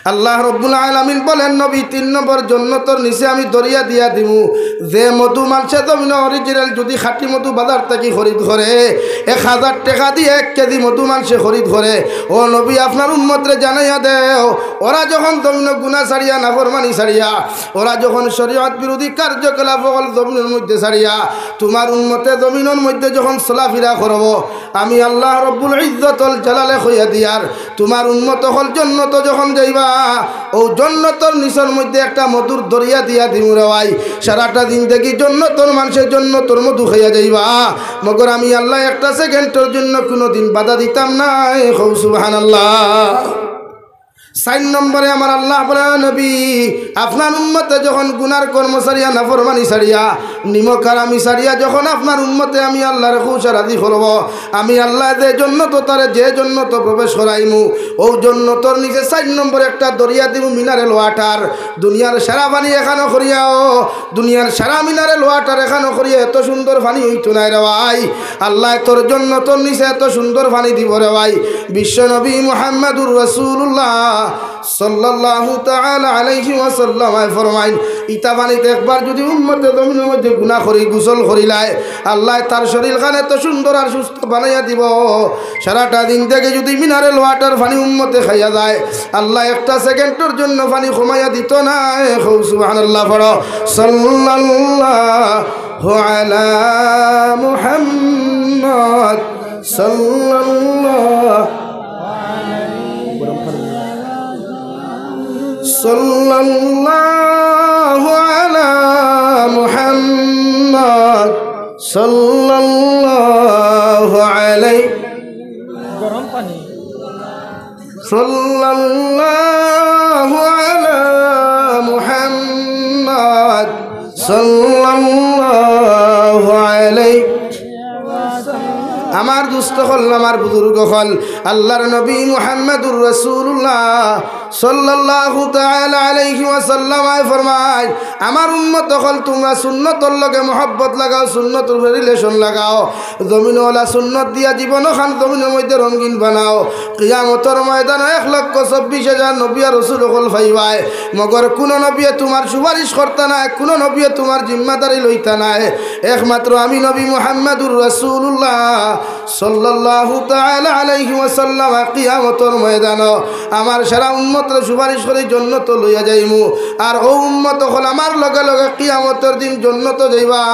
আল্লাহ রব্বুল আলামিন বলেন, নবী, তিন নম্বর জন্নতর নিচে আমি দরিয়া দিয়া দিমু। যে মধু মানষে জমিনো original যদি খাঁটি মধু বাজার থাকি খরিদ করে, এক হাজার টেকা দিয়া এক কেজি মধু মানষে খরিদ করে, ও নবী, আপনার উম্মতরে জানাইয়া দেও, ওরা যখন জমিনো গুনা ছাড়িয়া, নাফরমানি ছাড়িয়া, ওরা যখন শরীয়ত বিরোধী কার্যকলাপ অকল জমিনর মধ্যে ছাড়িয়া, তুমার উম্মতে জমিনর মধ্যে যখন চলাফিরা করবো, আমি আল্লাহ রব্বুল ইজ্জতুল জালালে কইয়া দিয়ার, তুমার উম্মত অকল জন্নতো যখন যাইবা, অউ জন্নতর নিচর মধ্যে একটা মধুর দরিয়া দিয়া দিমু রে ভাই। সারাটা জিন্দেগি জন্নতর মানষে জন্নতর মধু খাইয়া যাইবা, মগর আমি আল্লায় একটা সেকেন্ডর জন্য কুনুদিন বাধা দিতাম নায়। কও সুবহানাল্লাহ। চাইর নম্বরে আমার আল্লাহ বলে, নবী, আপনার উম্মতে যখন গুনার কর্ম ছাড়িয়া, নাফরমানি ছাড়িয়া, নিমকহারামি ছাড়িয়া যখন আপনার উম্মতে আমি আল্লারে খুশ রাজি করবো, আমি আল্লায় যে জন্নতো তারে যে জন্নতো প্রবেশ করাইমু, অউ জন্নতর নিচে চাইর নম্বরে একটা দরিয়া দিমু, mineral water। দুনিয়ার সারা পানি একখানো করিয়াও, দুনিয়ার সারা mineral water একখানো করিয়া এত সুন্দর পানি অইতো নায় রে ভাই। আল্লায় তোর জন্নতর নিচে এত সুন্দর পানি দিবো রে ভাই। বিশ্ব নবী মুহাম্মাদুর রাসূলুল্লাহ সাল্লাল্লাহু তাআলা আলাইহি ওয়াসাল্লামে ফরমাইন, ইতা পানিত একবার যদি উম্মতে জমিনর মধ্যে গুনা করি গোসল করিলায়, আল্লায় তার শরীরখান এত সুন্দর আর সুস্থ বানাইয়া দিবো, সারাটা জিন্দেগি যদি mineral water পানি উম্মতে খাইয়া যায়, আল্লায় একটা সেকেন্ডর জন্য পানি কমাইয়া দিতো নায়। কও সুবহানাল্লাহ পড়ো। সাল্লাল্লাহু আলা মুহাম্মদ, সাল্লাল্লাহু সাল্লাল্লাহু আলা মুহাম্মদ, সাল্লাল্লাহু আলাইহি, গরম পানি। সাল্লাল্লাহু আলা মুহাম্মদ, সাল্লাল্লাহু আলাইহি। আমার দোস্ত অকল, আমার বুজুর্গ অকল, আল্লার নবী মুহাম্মাদুর রাসূলুল্লাহ সাল্লাল্লাহু তাআলা আলাইহি ওয়াসাল্লামে ফরমাইন, আমার উম্মত অকল, তুমরা সুন্নতর লগে মহব্বত লাগাও, সুন্নতর উপরে relation লাগাও। জমিনো অলা সুন্নত দিয়া জীবনখান জমিনর মধ্যে রঙিন বানাও। কিয়ামতর ময়দানো এক লক্ষ চব্বিশ হাজার নবী আর রসুল অকল পাইবায়, মগর কুনু নবিয়ে তুমার সুপারিশ করতা নায়, কুনু নবিয়ে তুমার জিম্মাদারি লইতা নায়। একমাত্র আমি নবী মুহাম্মাদুর রাসূলুল্লাহ সাল্লাল্লাহু তাআলা আলাইহি ওয়াসাল্লাম কিয়ামতর ময়দানো আমার সারা উম্মতরে সুপারিশ করি জন্নতো লইয়া যাইমু। আর অউ উম্মত অকল আমার লগে লগে কিয়ামতর দিন জন্নতো যাইবা,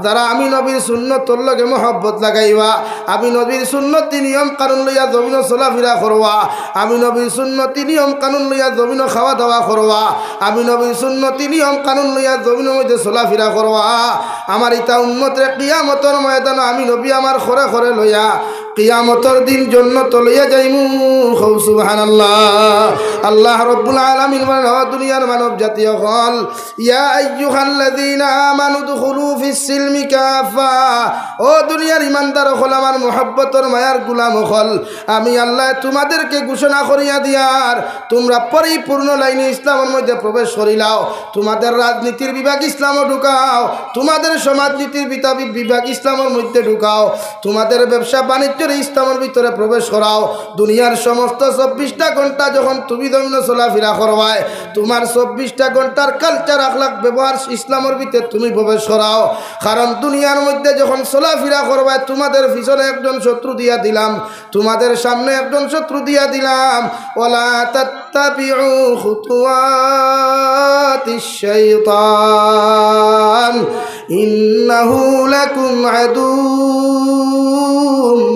যারা আমি নবীর সুন্নতর লগে মহব্বত লাগাইবা, আমি নবীর সুন্নতি নিয়ম কানুন লইয়া জমিনো চলাফিরা করবা, আমি নবীর সুন্নতি নিয়ম কানুন লইয়া জমিনো খাওয়া দাওয়া করবা, আমি নবীর সুন্নতি নিয়ম কানুন লইয়া জমিনর মধ্যে চলাফিরা করবা। আমার ইতা উম্মতরে কিয়ামতর ময়দানো আমি নবী আমার খরে খরে লইয়া কিয়ামতর দিন জন্নতো লইয়া যাইমু। কও সুবহানাল্লাহ। আল্লাহ রব্বুল আলামিন বলেন, ও দুনিয়ার মানব জাতি অকল, ইয়া আইয়ুহাল্লাযীনা আমানু উদখুলু ফিস সিলমি কাফা। ও দুনিয়ার ইমানদার অকল, আমার মহব্বতর মায়ার গুলাম অকল, আমি আল্লায় তুমাদেরকে ঘোষণা করিয়া দিয়ার, তুমরা পরিপূর্ণ লাইনে ইসলামর মধ্যে প্রবেশ করিলাও। তুমাদের রাজনীতির বিভাগ ইসলামো ঢুকাও, তুমাদের সমাজনীতির বিতা-, বিভাগ ইসলামর মধ্যে ঢুকাও, তুমাদের ব্যবসা বাণিজ্যরে ইসলামর ভিতরে প্রবেশ করাও। দুনিয়ার সমস্ত চব্বিশটা ঘন্টা যখন তুমি জমিনো চলাফিরা করবায়, তুমার চব্বিশটা ঘন্টার culture, আখলাক, ব্যবহার ইসলামর ভিতরে তুমি প্রবেশ করাও। কারণ দুনিয়ার মধ্যে যখন চলাফিরা করবায়, তুমাদের পিছনে একজন শত্রু দিয়া দিলাম, তুমাদের সামনে একজন শত্রু দিয়া দিলাম। ওয়ালা তাত- تتبعوا خطوات الشيطان إنه لكم عدو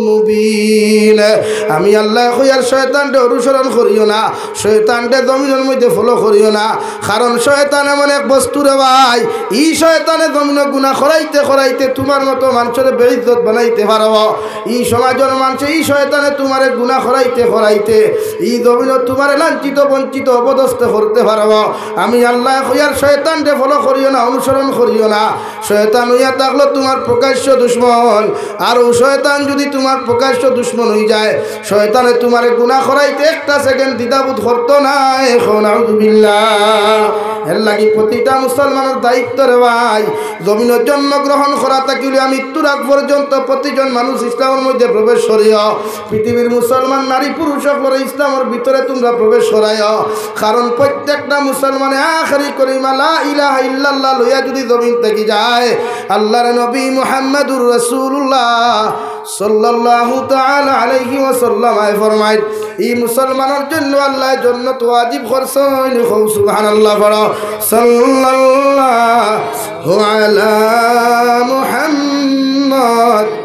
مبين। আমি আল্লায় কইয়ার শয়তানরে অনুসরণ করিও না, শয়তানরে জমিনর মধ্যে ফলো করিও না। কারণ শয়তান এমন এক বস্তু রে ভাই, ই শয়তানে জমিনো গুনা করাইতে করাইতে তুমার মতো মানষরে বেইজ্জত বানাইতে পারবো। ই সমাজর মানষে ই শয়তানে তুমারে গুনা করাইতে করাইতে ই জমিনো তুমারে লাঞ্ছিত বঞ্চিত অপদস্থ করতে পারবো। আমি আল্লায় কইয়ার শয়তানরে ফলো করিও না, অনুসরণ করিও না। শয়তান অইয়া থাকলো তুমার প্রকাশ্য দুশমন। আর অউ শয়তান যুদি তুমার প্রকাশ্য দুশমন অইযায়, শয়তানে তুমারে গুনা করাইতে একটা সেকেন্ড দ্বিধাবোধ করতো নায়। কও নাউজুবিল্লাহ। এরলাগি প্রতিটা মুসলমানর দায়িত্ব রে ভাই, জমিনো জন্মগ্রহণ করা থাকিলে আমি মৃত্যুর আগ পর্যন্ত প্রতিজন মানুষ ইসলামর মধ্যে প্রবেশ করিও। পৃথিবীর মুসলমান নারী পুরুষ অকলরে ইসলামর ভিতরে তুমরা প্রবেশ করাইও। কারণ প্রত্যেকটা মুসলমানে আখেরি কলিমা লা ইলাহা ইল্লাল্লাহ লইয়া যুদি জমিন থাকি যায়, আল্লাহর নবী মুহাম্মাদুর রাসূলুল্লাহ সাল্লাল্লাহু তাআলা আলাইহি ওয়াসাল্লাম আয় ফরমাইন, ই মুসলমানর জন্য আল্লায় জন্নত ওয়াজিব করছইন। কও সুবহানাল্লাহ পড়ো। সাল্লাল্লাহু আলা মুহাম্মদ।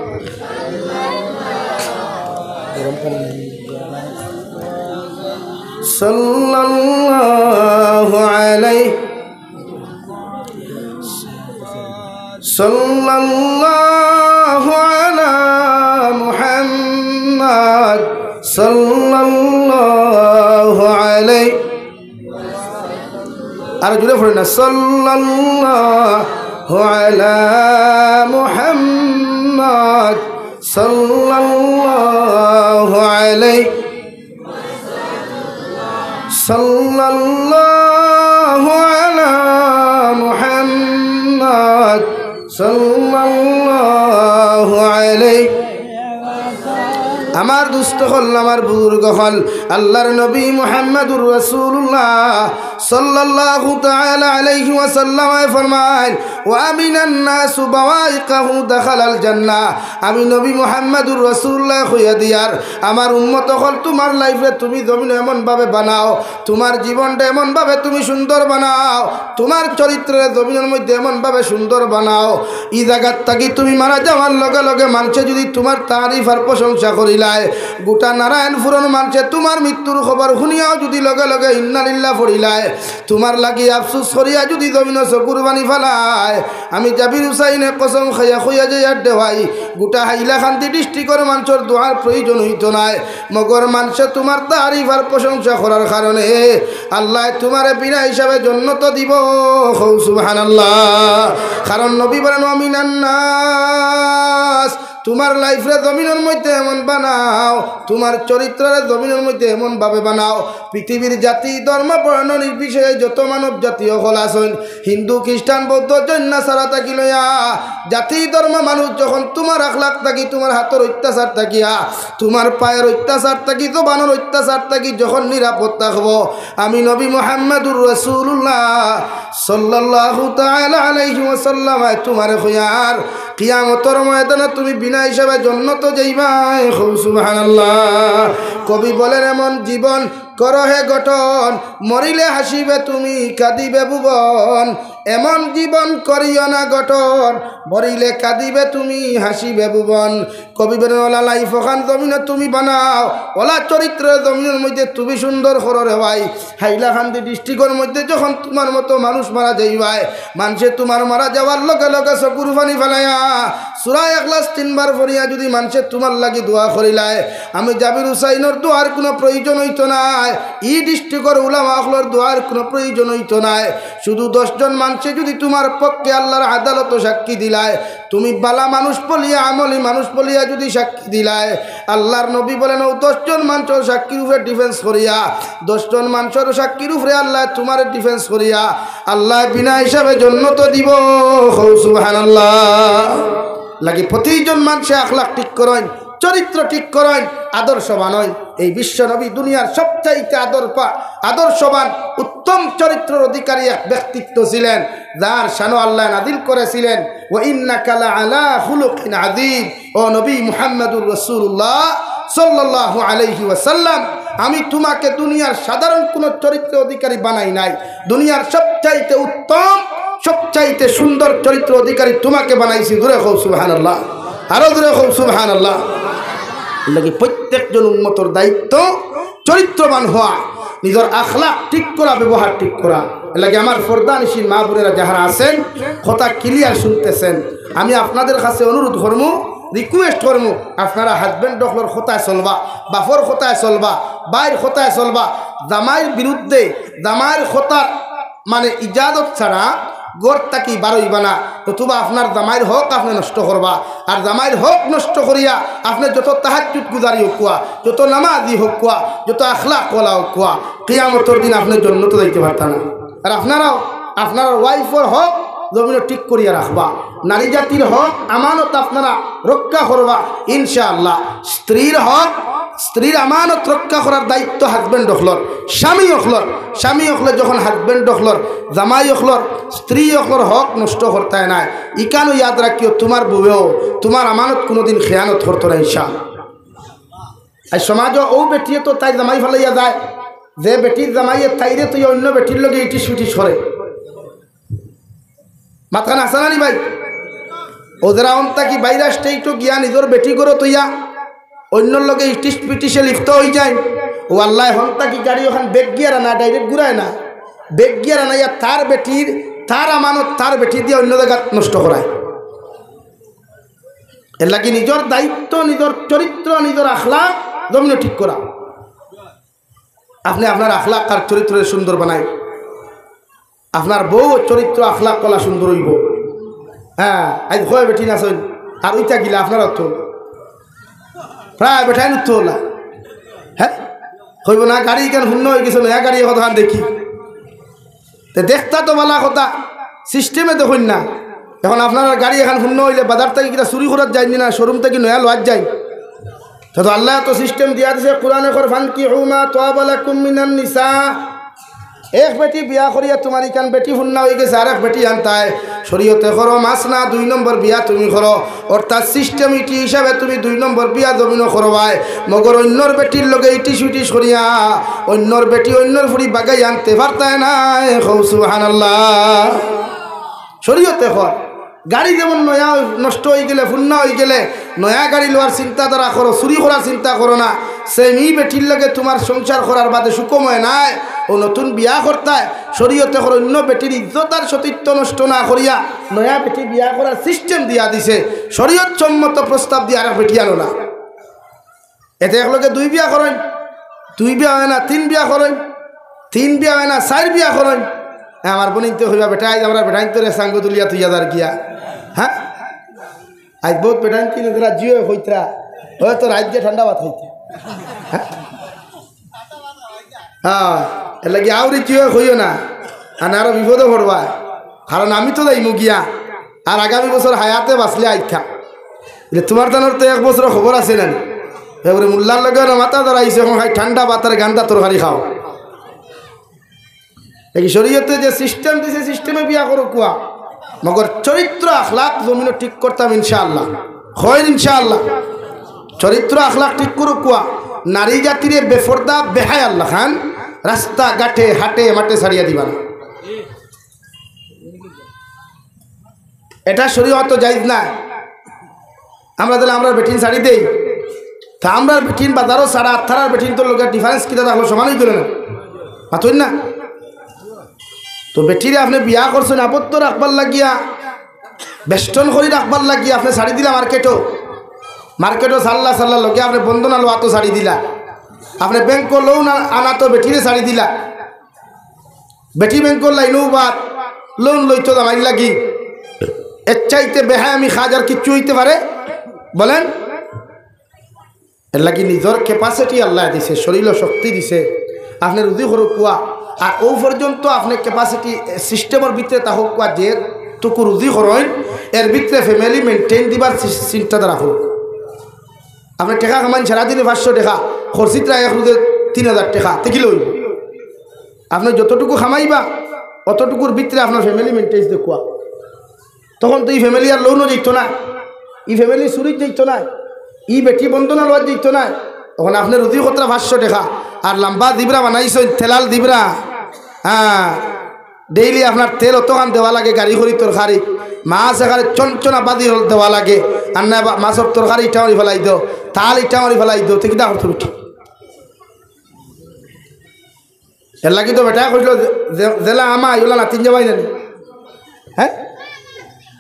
সাল্লাল্লাহু আলাইহি সাল্লাল্লাহু আলা মুহাম্মাদ, সাল্লাল্লাহু আলাইহি। আরো জোরে পড়েন না, সাল্লাল্লাহু আলা মুহাম্মাদ, সাল্লাল্লাহু আলাইহি সাল্লাল্লাহু আলা মুহাম্মাদ সাল্লাল্লাহু আলাইহি। আমার দোস্ত অকল, আমার বুজুর্গ অকল, আল্লাহর নবী মুহাম্মাদুর রাসূলুল্লাহ সাল্লাল্লাহু তাআলা আলাইহি ওয়াসাল্লাম ফরমাইন, "ওয়া আমিনান নাসু বাওয়াইকাহু দাখালাল জান্নাহ।" আমি নবী মুহাম্মাদুর রাসূলুল্লাহ কইয়া দিয়ার, আমার উম্মত অকল, তুমার লাইফরে তুমি জমিনো এমন ভাবে বানাও, তুমার জীবনটা এমন ভাবে তুমি সুন্দর বানাও, তুমার চরিত্ররে জমিনর মধ্যে এমন ভাবে সুন্দর বানাও, ই জাগাত থাকি তুমি মারা যাওয়ার লগে লগে মানষে যুদি তুমার তারিফ আর প্রশংসা করিলায়, গোটা নারায়ণপুরর মানষে তুমার মৃত্যুর খবর হুনিয়াও যুদি লগে লগে ইন্না লিল্লাহ পড়িলায়, তুমার লাগি আফসুস করিয়া যুদি জমিনো চকুর পানি ফালায়, আমি জাবির হুসাইনে কসম খাইয়া কইয়া যাইয়ার রে ভাই, গোটা হাইলাকান্দি ডিস্ট্রিক্টর মানষর দোয়ার প্রয়োজন অইতো নায়। মগর মানষে তুমার তারিফ আর প্রশংসা করার কারণে আল্লায় তুমারে বিনা হিসাবে জন্নত দিবো। কও সুবহানাল্লাহ। কারণ নবী বলেন, "ওয়া মিনান নাস", তুমার লাইফরে জমিনর মধ্যে এমন বানাও, তুমার চরিত্ররে জমিনর মধ্যে এমন ভাবে বানাও, পৃথিবীর জাতি, ধর্ম, বর্ণ নির্বিশেষে যত মানব জাতি অকল আছইন, হিন্দু, খ্রিস্টান, বৌদ্ধ, জৈন, নাসারা থাকি লইয়া, জাতি, ধর্ম, মানুষ যখন তুমার আখলাক থাকি, তুমার হাতর অত্যাচার থাকিয়া, তুমার পায়ের অত্যাচার থাকি, জবানর অত্যাচার থাকি যখন নিরাপদ থাকবো, আমি নবী মুহাম্মাদুর রাসূলুল্লাহ সাল্লাল্লাহু তাআলা আলাইহি ওয়াসাল্লাম তুমারে কইয়ার, কিয়ামতর ময়দানো তুমি বিনা হিসাবে জন্নত যাইবায়। কও সুবহানাল্লাহ। কবি বলেন, "এমন জীবন করো হে গঠন, মরিলে হাসিবে তুমি, কাঁদিবে ভুবন। এমন জীবন করিও না গঠন, মরিলে কাঁদিবে তুমি, হাসিবে ভুবন।" কবি বলেন, "ওলা লাইফ অখান জমিনো তুমি বানাও, ওলা চরিত্র জমিনর মধ্যে তুমি সুন্দর করো রে ভাই। হাইলাকান্দি ডিস্ট্রিক্টর মধ্যে যখন তুমার মতো মানুষ মারা যাইবায়, মানষে তুমার মারা যাওয়ার লগে লগে চকুর পানি ফালাইয়া সূরা ইখলাস তিনবার পড়িয়া যুদি মানষে তুমার লাগি দোয়া করিলায়, আমি জাবির হুসাইনর দোয়ার কুনু প্রয়োজন অইতো নায়, ই ডিস্ট্রিক্টর উলামা অকলর দোয়ার কুনু প্রয়োজন অইতো নায়। শুধু দশ জন মানষে যুদি তুমার পক্ষে আল্লাহর আদালতো সাক্ষী দিলায়, তুমি বালা মানুষ বলিয়া, আমলি মানুষ বলিয়া যুদি সাক্ষী দিলায়, আল্লাহর নবী বলেন, অউ দশ জন মানষর সাক্ষীর উপরে ডিফেন্স করিয়া, দশ জন মানষর সাক্ষীর উপরে আল্লায় তুমারে ডিফেন্স করিয়া, আল্লায় বিনা হিসাবে জন্নত দিবো।" কও সুবহানাল্লাহ। লাগি প্রতিজন মানষে আখলাক ঠিক করইন, চরিত্র ঠিক করইন, আদর্শবান অইন। এই বিশ্ব নবী দুনিয়ার সবচাইতে আদর পা-, আদর্শবান, উত্তম চরিত্রর অধিকারী এক ব্যক্তিত্ব ছিলেন, যার শানো আল্লায় নাজিল করেছিলেন, "ওয়া ইন্নাকা লা আলা খুলুকিন আযীম।" ও নবী মুহাম্মাদুর রাসূলুল্লাহ সাল্লাল্লাহু আলাইহি ওয়াসাল্লাম, আমি তোমাকে দুনিয়ার সাধারণ কোনো চরিত্র অধিকারী বানাই নাই, দুনিয়ার সবচাইতে উত্তম, সবচাইতে সুন্দর চরিত্র অধিকারী তোমাকে বানাইছি। জোরে কও সুবহানাল্লাহ, আরো জোরে কও সুবহানাল্লাহ। এর লাগি প্রত্যেকজন উম্মতর দায়িত্ব চরিত্রবান হওয়া, নিজর আখলাক ঠিক করা, ব্যবহার ঠিক করা। এর লাগি আমার পর্দানিশীন মা বোনেরা যাহারা আছেন, কথা ক্লিয়ার শুনতেছেন, আমি আপনাদের কাছে অনুরোধ করমু, রিকোয়েস্ট করমু, আপনারা হাজব্যান্ড অকলর কথায় চলবা, বাপর কথায় চলবা, ভাইর কথায় চলবা। জামাইর বিরুদ্ধে, জামাইর কথার মানে ইজাজত ছাড়া ঘর থাকি বারইবা না, নতুবা আপনার জামাইর হক আপনে নষ্ট করবা। আর জামাইর হক নষ্ট করিয়া আপনে যত তাহাজ্জুদ গুজারি হউক্কা, যত নামাজি হউক্কা, যত আখলাক ওয়ালা হউক্কা, কিয়ামতর দিন আপনে জন্নতো যাইতে পারতা না। আর আপনারাও, আপনারার ওয়াইফর হক জমিনো ঠিক করিয়া রাখবা, নারী জাতির হক আমানত আপনারা রক্ষা করবা ইনশাআল্লাহ। স্ত্রীর হক, স্ত্রীর আমানত রক্ষা করার দায়িত্ব হাজব্যান্ড অকলর, স্বামী অকলর। স্বামী অকলে যখন হাজব্যান্ড অকলর, জামাই অকলর, স্ত্রী অকলর হক নষ্ট করতায় নায়, ইখানও ইয়াদ রাখিও, তোমার বউয়েও তোমার আমানত কোনোদিন খেয়ানত করতো না ইনশাআল্লাহ। আর সমাজও অউ বেটিয়ে তো তাইর জামাই ফালাইয়া যায়, যে বেটির জামাইয়ে তাইরে তো অন্য বেটির লগে ইটিস ফিটিস করে। মাতখান আছে না নি ভাই? অউ যারা অন থাকি বাইরা স্টেটও গিয়া নিজর বেটি ঘরো থইয়া অন্যর লগে ইটিস পিটিসে লিপ্ত অইযায়। অউ আল্লায় হন থাকি গাড়ি অখান ব্যাক গিয়ার আনা, ডাইরেক্ট ঘুরায় না, ব্যাক গিয়ার আনাইয়া তার বেটির, তার আমানত তার বেটি দিয়া অন্য জাগাত নষ্ট করায়। এর লাগি নিজর দায়িত্ব, নিজর চরিত্র, নিজর আখলাক জমিনো ঠিক করা। আপনে আপনার আখলাক আর চরিত্ররে সুন্দর বানাই, আপনার বউ চরিত্র আখলাক কলা সুন্দর অইবো। হ্যাঁ, আইজ কয় বেটি না ছইন, আর অইতা গিলা আপনার অর্থ প্রায় বেটাইন উঠতো অলা। হ্যাঁ, কইবো না, গাড়ি ইখান হুন্না অইগেছে, নয়া গাড়ি অখন দেখি। তে দেখতা তো ভালা কথা, সিস্টেমে দেখইন না। অখন আপনার গাড়ি এখান হুন্না অইলে বাজার থাকি কিতা চুরি করাত যাইন না, শোরুম থাকি নয়া লওয়াত যাইন। তে তো আল্লায় তো সিস্টেম দিয়া দিছে, কোরআনে কর, "ফানকিহু মা তাবা লাকুম মিনান নিসা।" এক বেটি বিয়া করিয়া তোমার ইখান বেটি হুন্না অইগেছে, আরেক বেটি আনতায়। শরীয়তে করো মাসনা, দুই নম্বর বিয়া তুমি করো। অর্থাৎ সিস্টেম ইটি হিসাবে তুমি দুই নম্বর বিয়া জমিনো করবায়। মগর অন্যর বেটির লগে ইটিস ফিটিস করিয়া অন্যর বেটি অন্যর ফুড়ি বাগাই আনতে পারতায় নায়। কও সুবহানাল্লাহ। শরীয়তে কর, গাড়ি যেমন নয়া নষ্ট অইগেলে, হুন্না অইগেলে, নয়া গাড়ি লওয়ার চিন্তাধারা করো, চুরি করার চিন্তা করো না। সেম ই বেটির লগে তোমার সংসার করার বাদে সুখময় নায়, অউ নতুন বিয়া করতায়, শরীয়তে কর অন্য বেটির ইজ্জত আর সতীত্ব নষ্ট না করিয়া নয়া বেটি বিয়া করার সিস্টেম দিয়া দিছে। শরীয়ত সম্মত প্রস্তাব দিয়া আরেক বেটি আনো না। এতে একলগে দুই বিয়া করইন, দুই বিয়া অয় না, তিন বিয়া করইন, তিন বিয়া অয় না, চাইর বিয়া করইন। এ, আমার বইনিন্তে কইবা, "বেটা, আইজ আমরা বেটাইন্তরে সাঙ্গ তুলিয়া তুইয়া যার গিয়া।" হ্যাঁ? আইজ বউত বেটাইন্তে নিজেরা জিও কইতরা, হয়তো রাইত গিয়া ঠান্ডা ভাত খাইতে। হ্যাঁ? হ্যাঁ, এর লাগি আউরি জিও কইও না, আর আরো বিপদো পড়বায়। কারণ আমি তো যাইমু গিয়া, আর আগামী বছর হায়াতে বাঁচলে আইতা। বলে, "তোমার তানোর তো এক বছর খবর আছে না নি?" এবারে মোল্লার লগে ওরা মাথা ধরাইছে, এখন খাই ঠান্ডা ভাত আর গান্দা তরকারি খাও। এই শরীয়তে যে সিস্টেম দিছে, সিস্টেমে বিয়া করো কুয়া, মগর চরিত্র আখলাক জমিনো ঠিক করতাম ইনশাআল্লাহ। হয় ইনশাআল্লাহ। চরিত্র আখলাক ঠিক করো কুয়া, নারী জাতিরে বেফর্দা বেহায়া আল্লাহ খান রাস্তা ঘাটে হাটে মাঠে ছাড়িয়া দিবা না। এটা শরীয়ত জায়েজ না। আমরা তাহলে আমরার বেটিন ছাড়ি দেই, তা আমরার বেটিন বাজারো ছাড়া আর তারার বেটিন তো লগে ডিফারেন্স কিতা থাকলো, সমান অইতো না? মাতইন না? তো বেটিরে আপনে বিয়া করছইন আবদ্ধ রাখবার লাগিয়া, বেষ্টন করি রাখবার লাগিয়া আপনে ছাড়ি দিলা মার্কেটো, মার্কেটো চাল্লা চাল্লা লগে আপনে বন্দনা লওয়াতো ছাড়ি দিলা, আপনে ব্যাংকো লোন আ-, আনাতো বেটিরে ছাড়ি দিলা। বেটি ব্যাংকর লাইনও বাদ, লোন লইতো জামাইর লাগি। এর চাইতে বেহায়ামি কাজ আর কিচ্ছু অইতে পারে? বলেন। এর লাগি নিজর capacity আল্লায় দিছে, শরীলো শক্তি দিছে, আপনে রুজি করো কুয়া, আর অউ পর্যন্ত আপনে capacity system-র ভিতরে থাকো কুয়া, যেটুকু রুজি করইন, এর ভিতরে family maintain দিবার চি-, চিন্তাধারা করো। আপনে টেকা কামাইন সারাদিনে পাঁচশো টেকা, খরচিত্রা এক রুজে তিন হাজার টেকা, তে কিলা অইবো? আপনে যতটুকু কামাইবা, অতটুকুর ভিতরে আপনার family maintain দেখুয়া। তখন তো ই family আর লোনও দিত না, ই family চুরিত দিত না, ই বেটি বন্দনা লওয়াত দিত না। অখন আপনে রুজি করতরা পাঁচশো টেকা, আর লাম্বা জিবরা বানাইছইন, তেলাল জিবরা। হ্যাঁ, ডেইলি আপনার তেল অতখান দেওয়া লাগে, গাড়ি করি তরকারি, মাছ এখানে চনচনা বাজি হল দেওয়া লাগে, আর না বা-, মাছর তরকারি ইটা মারি ফেলাই দেও, তাল ইটা মারি ফেলাই দেও, তে কিতা করতো বেটি? এর লাগি তো বেটায় কইছিল যে, যে, যেলা আমায়, ওলা নাতিন জামাই নানি। হ্যাঁ?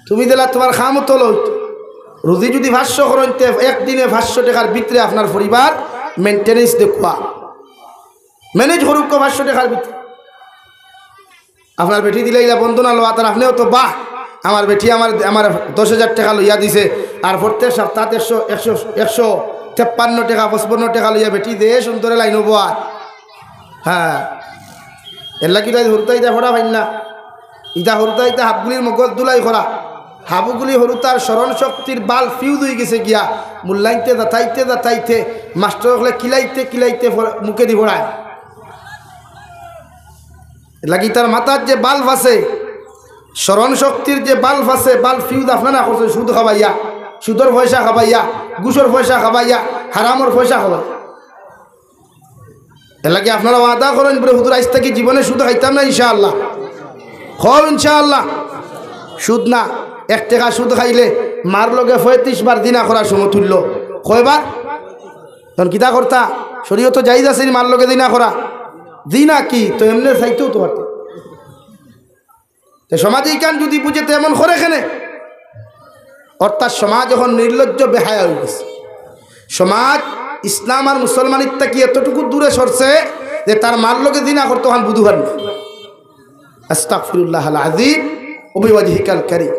তুমি যেলা তুমার কাম তো লইত। রুজি যুদি পাঁচশো করইন, তে একদিনে পাঁচশো টেকার ভিতরে আপনার পরিবার maintenance দেখুয়া। Manage করুক পাঁচশো টেকার ভিতরে। আপনার বেটি দিলে ইলা বন্ধনা লওয়া, তার আপনেও তো বাহ, আমার বেটি আমার, আমার দশ হাজার টেকা লইয়া দিছে, আর প্রত্যেক সপ্তাহে একশো, একশো, একশো তেপ্পান্ন টেকা, পঁচপান্ন টেকা লইয়া বেটি যে সুন্দরে লাইনো বওয়ায়। হ্যাঁ, এর লাগি তাই হুরুতাই ইতা পড়া পাইন না। ইতা হুরুতাই ইতা হাবগুলির মগজ ধুলাই করা। হাবুগুলি হুরুতার স্মরণ শক্তির বাল্ব fuse অইগেছে গিয়া। মূল্যাইতে যাতাইতে যাতাইতে মাস্টার অকলে কিলাইতে কিলাইতে পড়া-, মুখেদি পড়ায়। এর লাগি তার মাথার যে বাল্ব আছে, স্মরণ শক্তির যে বাল্ব আছে, বাল্ব fuse আপনারা করছইন সুদ খাবাইয়া, সুদর পয়সা খাবাইয়া, ঘুষর পয়সা খাবাইয়া, হারামর পয়সা খাবাইয়া। এর লাগি আপনারা ওয়াদা করইন, বলে, "হুজুর, আইজ থাকি জীবনে সুদ খাইতাম না ইনশাআল্লাহ।" কও ইনশাআল্লাহ। সুদ না, এক টেকা সুদ খাইলে মার লগে পঁয়ত্রিশ বার জিনা করার সমতুল্য। কয়বার? তখন কিতা করতা? শরীয়তো জায়েজ আছে নি মার লগে জিনা করা? জিনা কি? তো এমনে চাইতেও তো পারতে। তে সমাজে ইখান যুদি বুঝে, তে এমন করে কেনে? অর্থাৎ সমাজ অখন নির্লজ্জ বেহায়া অইগেছে। সমাজ ইসলাম আর মুসলমানির থাকি এতটুকু দূরে সরছে যে তার মার লগে জিনা করতো অখন বুঝু পারে না। আস্তাগফিরুল্লাহাল আযীম ওয়া বিওয়াজহিকাল কারীম।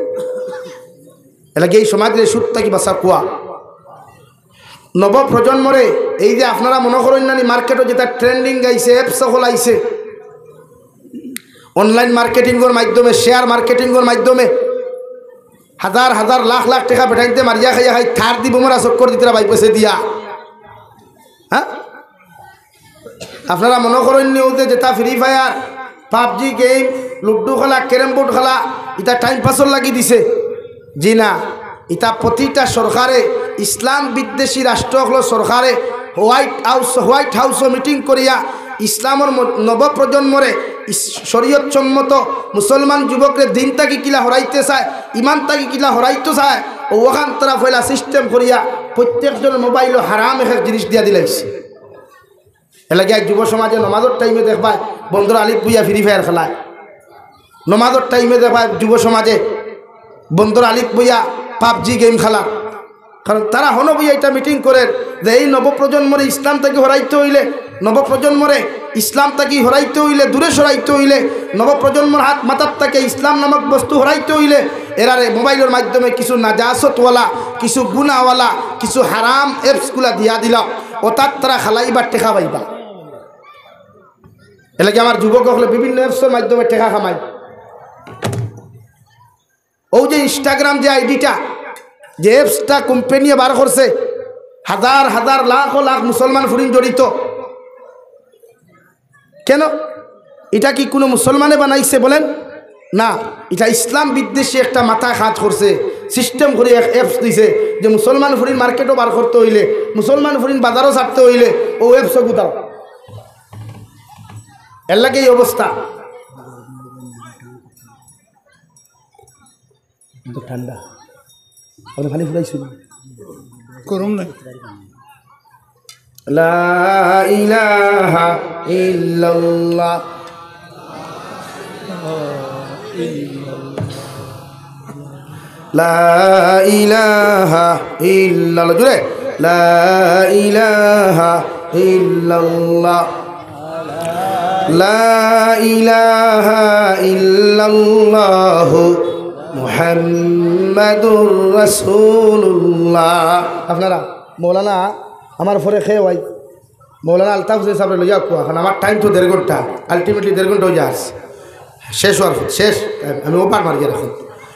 এর লাগি এই সমাজরে সুদ থাকি বাঁচাউক্কা। নব প্রজন্মরে, এই যে আপনারা মনো করইন না নি মার্কেটো যেটা trending আইছে, apps অকল আইছে, online marketing-অর মাধ্যমে, share marketing-অর মাধ্যমে হাজার হাজার লাখ লাখ টেকা বেটাইন্তে মারিয়া খাইয়া খাই থার দি বুমরা চক্কর দিতরা বাইপেছে দিয়া। হ্যাঁ? আপনারা মনো করইন নি অউ যে যেটা Free Fire, PUBG game, ludo খেলা, carrom board খেলা, ইটা time pass-অর লাগি দিছে? জি না, ইটা প্রতিটা সরকারে, ইসলাম বিদ্বেষী রাষ্ট্র অকলর সরকারে White House, White House-ও meeting করিয়া ইসলামর ম-, নবপ্রজন্মরে ইস-, শরীয়ত সম্মত মুসলমান যুবকরে দিন থাকি কিলা হরাইতে চায়, ইমান থাকি কিলা হরাইতে চায়, অউ অখান তারা পয়লা system করিয়া প্রত্যেকজনর mobile-ও হারাম এক এক জিনিস দিয়া দিলাইছে। এর লাগি আইজ যুব সমাজে নমাজর time-এ দেখবায় বন্দর আলিত বইয়া Free Fire খেলায়, নমাজর time-এ দেখবায় যুব সমাজে বন্দর আলিত বইয়া PUBG game খেলার। কারণ তারা হনো বইয়া ইটা meeting করের যে এই নবপ্রজন্মরে ইসলাম থাকি হরাইতে অইলে, নবপ্রজন্মরে ইসলাম থাকি হরাইতে অইলে, দূরে সরাইতে অইলে, নবপ্রজন্মর হাত মাথার থাকি ইসলাম নামক বস্তু হরাইতে অইলে, এরারে mobile-অর মাধ্যমে কিছু নাজাসতওয়ালা, কিছু গুনাওয়ালা, কিছু হারাম apps-গুলা দিয়া দিলাও, অতাত তারা খালাইবা, টেকা পাইবা। এর লাগি আমার যুবক অকলে বিভিন্ন apps-অর মাধ্যমে টেকা কামায়। অউ যে Instagram যে ID-টা, যে apps-টা কোম্পানিয়ে বার করছে, হাজার হাজার লাখ লাখ মুসলমান ফুরিন জড়িত। কেন? ইটা কি কুনু মুসলমানে বানাইছে বলেন? না, ইটা ইসলাম বিদ্বেষী একটা মাথায় কাজ করছে, system করি এক apps দিছে যে মুসলমান ফুরিন মার্কেটো বার করতে অইলে, মুসলমান ফুরিন বাজারো ছাড়তে অইলে অউ apps-ও গুতাও। এর লাগি এই অবস্থা। তো ঠান্ডা। আপনে পানি ফুরাইছইন? গরম নাই। লা ইলাহা ইল্লাল্লাহ। লা ইলাহা ইল্লাল্লাহ। জোরে। লা ইলাহা ইল্লাল্লাহ। লা ইলাহা ইল্লাল্লাহু মুহাম্মাদুর রাসূলুল্লাহ। আপনারা মৌলানা আমার পরে কে ভাই? মৌলানা আলতাফ হোসেন সাহেবরে লইয়া কুয়া, কারণ আমার time তো দেড় ঘন্টা, ultimately দেড় ঘন্টা অইয়া আছে। শেষ অওয়ার পথে, শেষ, আমি over মারিয়ার অখন।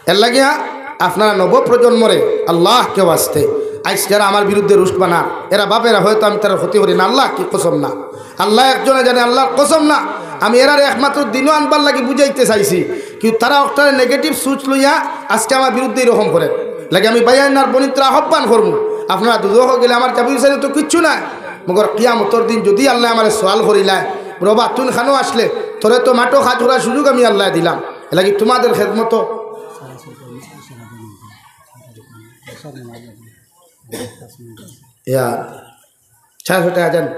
এর লাগিয়া আপনারা নবপ্রজন্মরে আল্লাহকে ওয়াস্তে, আইজ যারা আমার বিরুদ্ধে রুশ বানার, এরা বাপেরা হয়তো আমি তারার ক্ষতি করি না, আল্লাহ কি কসম না, আল্লাহ একজনে জানে, আল্লাহর কসম না, আমি এরারে একমাত্র দিনও আনবার লাগি বুঝাইতে চাইছি, কিন্তু তারা অকটারে negative সোচ লইয়া আজকে আমার বিরুদ্ধে এরকম করে। লাগে আমি ভাইয়াইন আর বইনাইন্তরে আহ্বান করমু, আপনারা দুজখো গেলে আমার জাবির হোসেনে তো কিচ্ছু নাই, মগর কিয়ামতর দিন যুদি আল্লায় আমারে সওয়াল করিলায়, "রবা, তুইন খানো আছলে? তোরে তো মাঠো কাজ করার সুযোগ আমি আল্লায় দিলাম, এরলাগি তুমাদের খেদমতো।" ইয়া, সাড়ে ছয়টা আজান,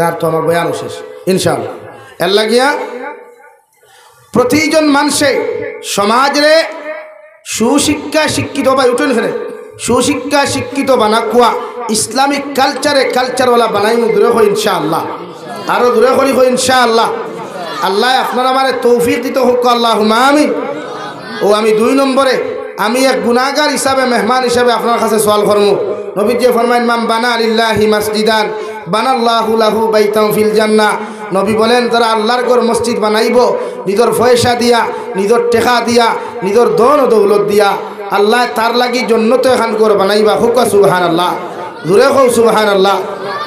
আর তো আমার বয়ানও শেষ, ইনশাআল্লাহ। এরলাগিয়া প্রতিজন মানষে সমাজরে সুশিক্ষা শিক্ষিত, ভাই উঠইন ফেরে, সুশিক্ষা শিক্ষিত বানাউক্কা, ইসলামিক কালচারে কালচারওয়ালা বানাইমু, জুরে কই ইনশাআল্লাহ, আরো জুরে করি কই ইনশাআল্লাহ। আল্লায় আপনার আমারে তৌফিক দিতা হউক, আল্লাহুম্মা আমিন। ও আমি দুই নম্বরে, আমি এক গুনাহগার হিসাবে, মেহমান হিসাবে আপনার কাছে সওয়াল করমু। নবীজিয়ে ফরমাইন, "মান বানা লিল্লাহি মাসজিদান বানাল্লাহু লাহু বাইতান ফিল জান্নাহ।" নবী বলেন, যারা আল্লার ঘর মসজিদ বানাইবো, নিজর পয়সা দিয়া, নিজর টেকা দিয়া, নিজর ধন ও দৌলত দিয়া, আল্লায় তার লাগি জন্নতো এখান ঘর বানাইবা। কউক্কা সুবহানাল্লাহ, জুরে কও সুবহানাল্লাহ।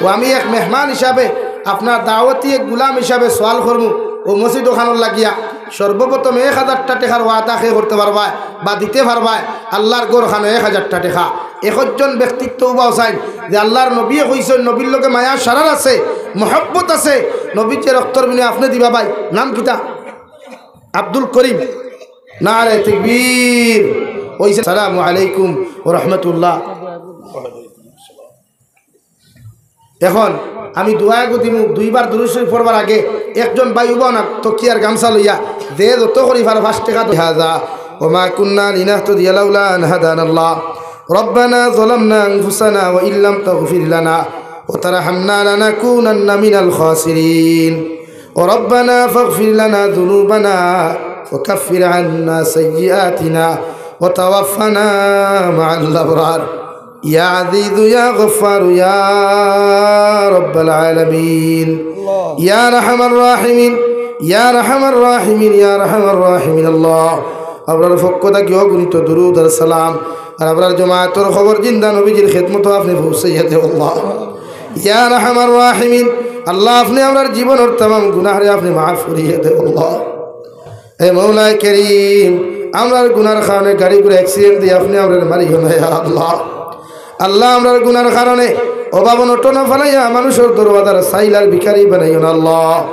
ও আমি এক মেহমান হিসাবে, আপনার দাওয়াতি এক গুলাম হিসাবে সওয়াল করমু, ও মসজিদ ওখানোর লাগিয়া সর্বপ্রথম এক হাজারটা টেকার ওয়াদা কে করতে পারবায় বা দিতে পারবায়, আল্লার ঘর খানো এক হাজারটা টেকা। একজন ব্যক্তিত্ব উবাও চাইন যে আল্লার নবীয়ে কইছইন, নবীর লগে মায়া সারার আছে, মহব্বত আছে, নবীর যে রক্তর বিনিময়ে আপনে দিবা ভাই, নাম কিতা? আব্দুল করিম। নারে তাকবীর। ওই যে, "আসসালামু আলাইকুম ওয়া রাহমাতুল্লাহ।" এখন আমি দোয়া এগু দিমু, দুইবার দুরূদ শরীফ পড়বার আগে একজন ভাই উবাও না, তকিয়ার গামছা লইয়া, যে যত করি পারো পাঁচ টেকা তো। হাযা ওয়া মা কুন্না লিনাহতাদিয়া লাউলা আন হাদানাল্লাহ। রাব্বানা যালামনা আনফুসানা ওয়া ইল্লাম তাগফির লানা ওয়া তারহামনা লানাকুনান্না মিনাল খাসিরিন। ربنا فاغفر لنا ذنوبنا وكفر عنا سيئاتنا وتوفنا مع الأبرار. يا عزيز يا غفار يا رب العالمين. يا أرحم الراحمين، يا أرحم الراحمين، يا أرحم الراحمين. আল্লাহ, আমরার পক্ষ থাকি অগণিত দুরূদ আর সালাম আর আমরার জমাতর কবর জিন্দা নবীজির খেদমতো আপনে পৌঁছাইয়া দেও আল্লাহ। ইয়া আরহামার রাহিমিন, আল্লাহ, আপনে আমরার জীবনর তামাম গুনাহরে আপনে মাফ করিয়া দেও আল্লাহ। এ মওলায় করিম, আমরার গুনার কারণে গাড়ি ঘোড়া accident দিয়া আপনে আমরারে মারিও না, ইয়া আল্লাহ। আল্লাহ, আমরার গুনার কারণে অভাব অনটন ফালাইয়া মানুষর দরওয়াজার ছাইল আর ভিখারি বানাইও না, আল্লাহ।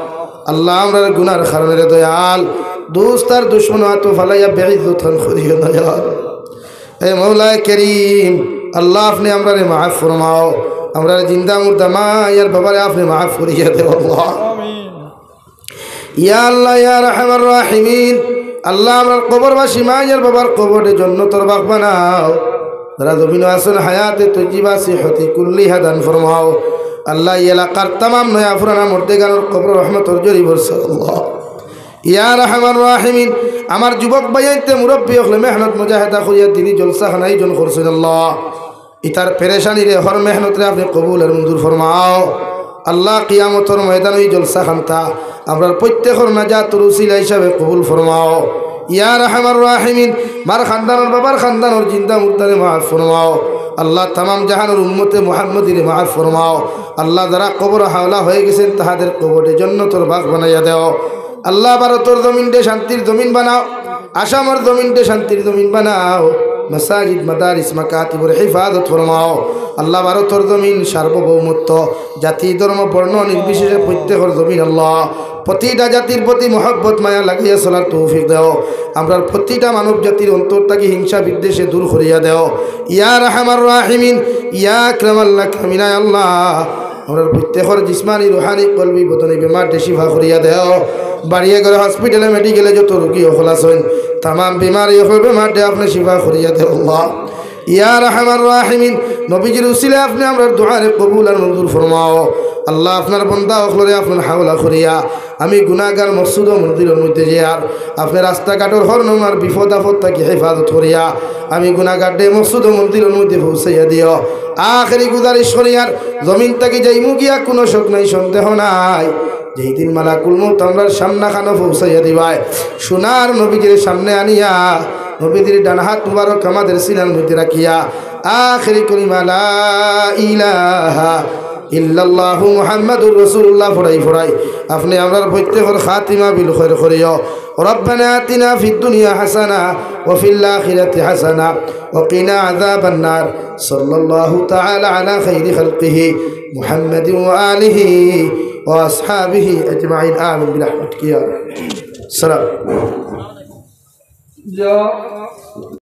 আল্লাহ, আমরার গুনার কারণে রে দয়াল, দোস্ত আর দুশমন আতো ফালাইয়া বেইজ্জত খান করিও না, ইয়া আল্লাহ। এ মওলায় করিম, আল্লাহ, আপনে আমরারে মাফ ফরমাও। আমরার জিন্দা মুর্দা মা আর বাবারে আপনে মাফ করিয়া দেও, আল্লাহ। ইয়া আল্লাহ, ইয়া আরহামার রাহিমিন, আল্লাহ, আমরার কবরবাসী মা আর বাবার কবররে জন্নতর বাগ বানাও। যারা জমিনো আছইন, হায়াতে তৈয়িবা, সিহতে কুল্লিহা দান ফরমাও। আল্লাহ, এই এলাকার তামাম নয়া পুরানা মুর্দেগানর কবর রহমতর ঝরি বরসাও, আল্লাহ। ইয়া আরহামার রাহিমিন, আমার যুবক ভাইয়াইন্তে মুরব্বি অকলে মেহনত মুজাহেদা করিয়া দিনি জলসাখান আয়োজন করছইন, আল্লাহ। ইতার পেরেশানিরে, হর মেহনতরে আপনে কবুল আর মঞ্জুর ফরমাও। আল্লাহ, কিয়ামতর ময়দানো ই জলসাখানতা আমরার প্রত্যেকর নাজাতর উসিলা হিসাবে কবুল ফরমাও। ইয়া আরহামার রাহিমিন, মার খানদানর, বাবার খানদানর জিন্দা মুর্দারে মাফ ফরমাও। আল্লাহ, তামাম জাহানর উম্মতে মুহাম্মদীরে মাফ ফরমাও। আল্লাহ, যারা কবর হাওলা হয়ে গেছেন, তাহাদের কবরে জন্নতর বাগ বানাইয়া দেও। আল্লাহ, ভারতর জমিনরে শান্তির জমিন বানাও, আসামর জমিনরে শান্তির জমিন বানাও। মাসাজিদ, মাদারিস, মাকাতিবর হেফাজত ফরমাও। আল্লাহ, ভারতর জমিন সার্বভৌমত্ব, জাতি, ধর্ম, বর্ণ নির্বিশেষে প্রত্যেকর জমিন, আল্লাহ, প্রতিটা জাতির প্রতি মহব্বত মায়া লাগাইয়া চলার তৌফিক দেও। আমরার প্রতিটা মানব জাতির অন্তর থাকি হিংসা বিদ্বেষে দূর করিয়া দেও। ইয়া আরহামার রাহিমিন, ইয়া আকরামাল আকরামিন, আয় আল্লাহ, আমরার প্রত্যেকর জিসমানি, রুহানি, কলবি, বদনি বেমাররে শিফা করিয়া দেও। বাড়িয়ে ঘরে, হসপিটালে, মেডিকেলে যত রোগী অকল আছইন, তামাম বেমারি অকল, বেমাররে আপনে শিফা করিয়া দেও আল্লাহ। ইয়া আরহামার রাহিমিন, নবীজির উসিলায় আপনে আমরার দোয়ারে কবুল আর মঞ্জুর ফরমাও। আল্লাহ, আপনার বন্দা অকলরে আপনার হাওলা করিয়া আমি গুনাহগার মকসুদ ও মঞ্জিলর মধ্যে যাইয়ার, আপনে রাস্তাঘাটর হর নমুনার বিপদ আপদ থাকি হেফাজত করিয়া আমি গুনাহগাররে মকসুদ ও মঞ্জিলর মধ্যে পৌঁছাইয়া দিও। আখেরি গুজারিশ করিয়ার, জমিন থাকি যাইমু গিয়া কোনো শক নাই, সন্দেহ নাই, যেই দিন মালাকুল মউত আমরার সামনাখানো পৌঁছাইয়া দিবায়, সোনার নবীজির সামনে আনিয়া নবীজির ডান হাত মুবারক আমাদের সিনার মধ্যে রাখিয়া আখেরি কলিমা লা ইলাহা ইল্লাল্লাহু মুহাম্মাদুর রাসূলুল্লাহ পড়াই পড়াই আপনে আমরার প্রত্যেকর খাতিমা বিল খৈর করিও। ربنا آتنا في الدنيا حسنة وفي الآخرة حسنة وقنا عذاب النار. صلى الله تعالى على خير خلقه محمد وآله وأصحابه أجمعين. آمين برحمتك يا رب. السلام.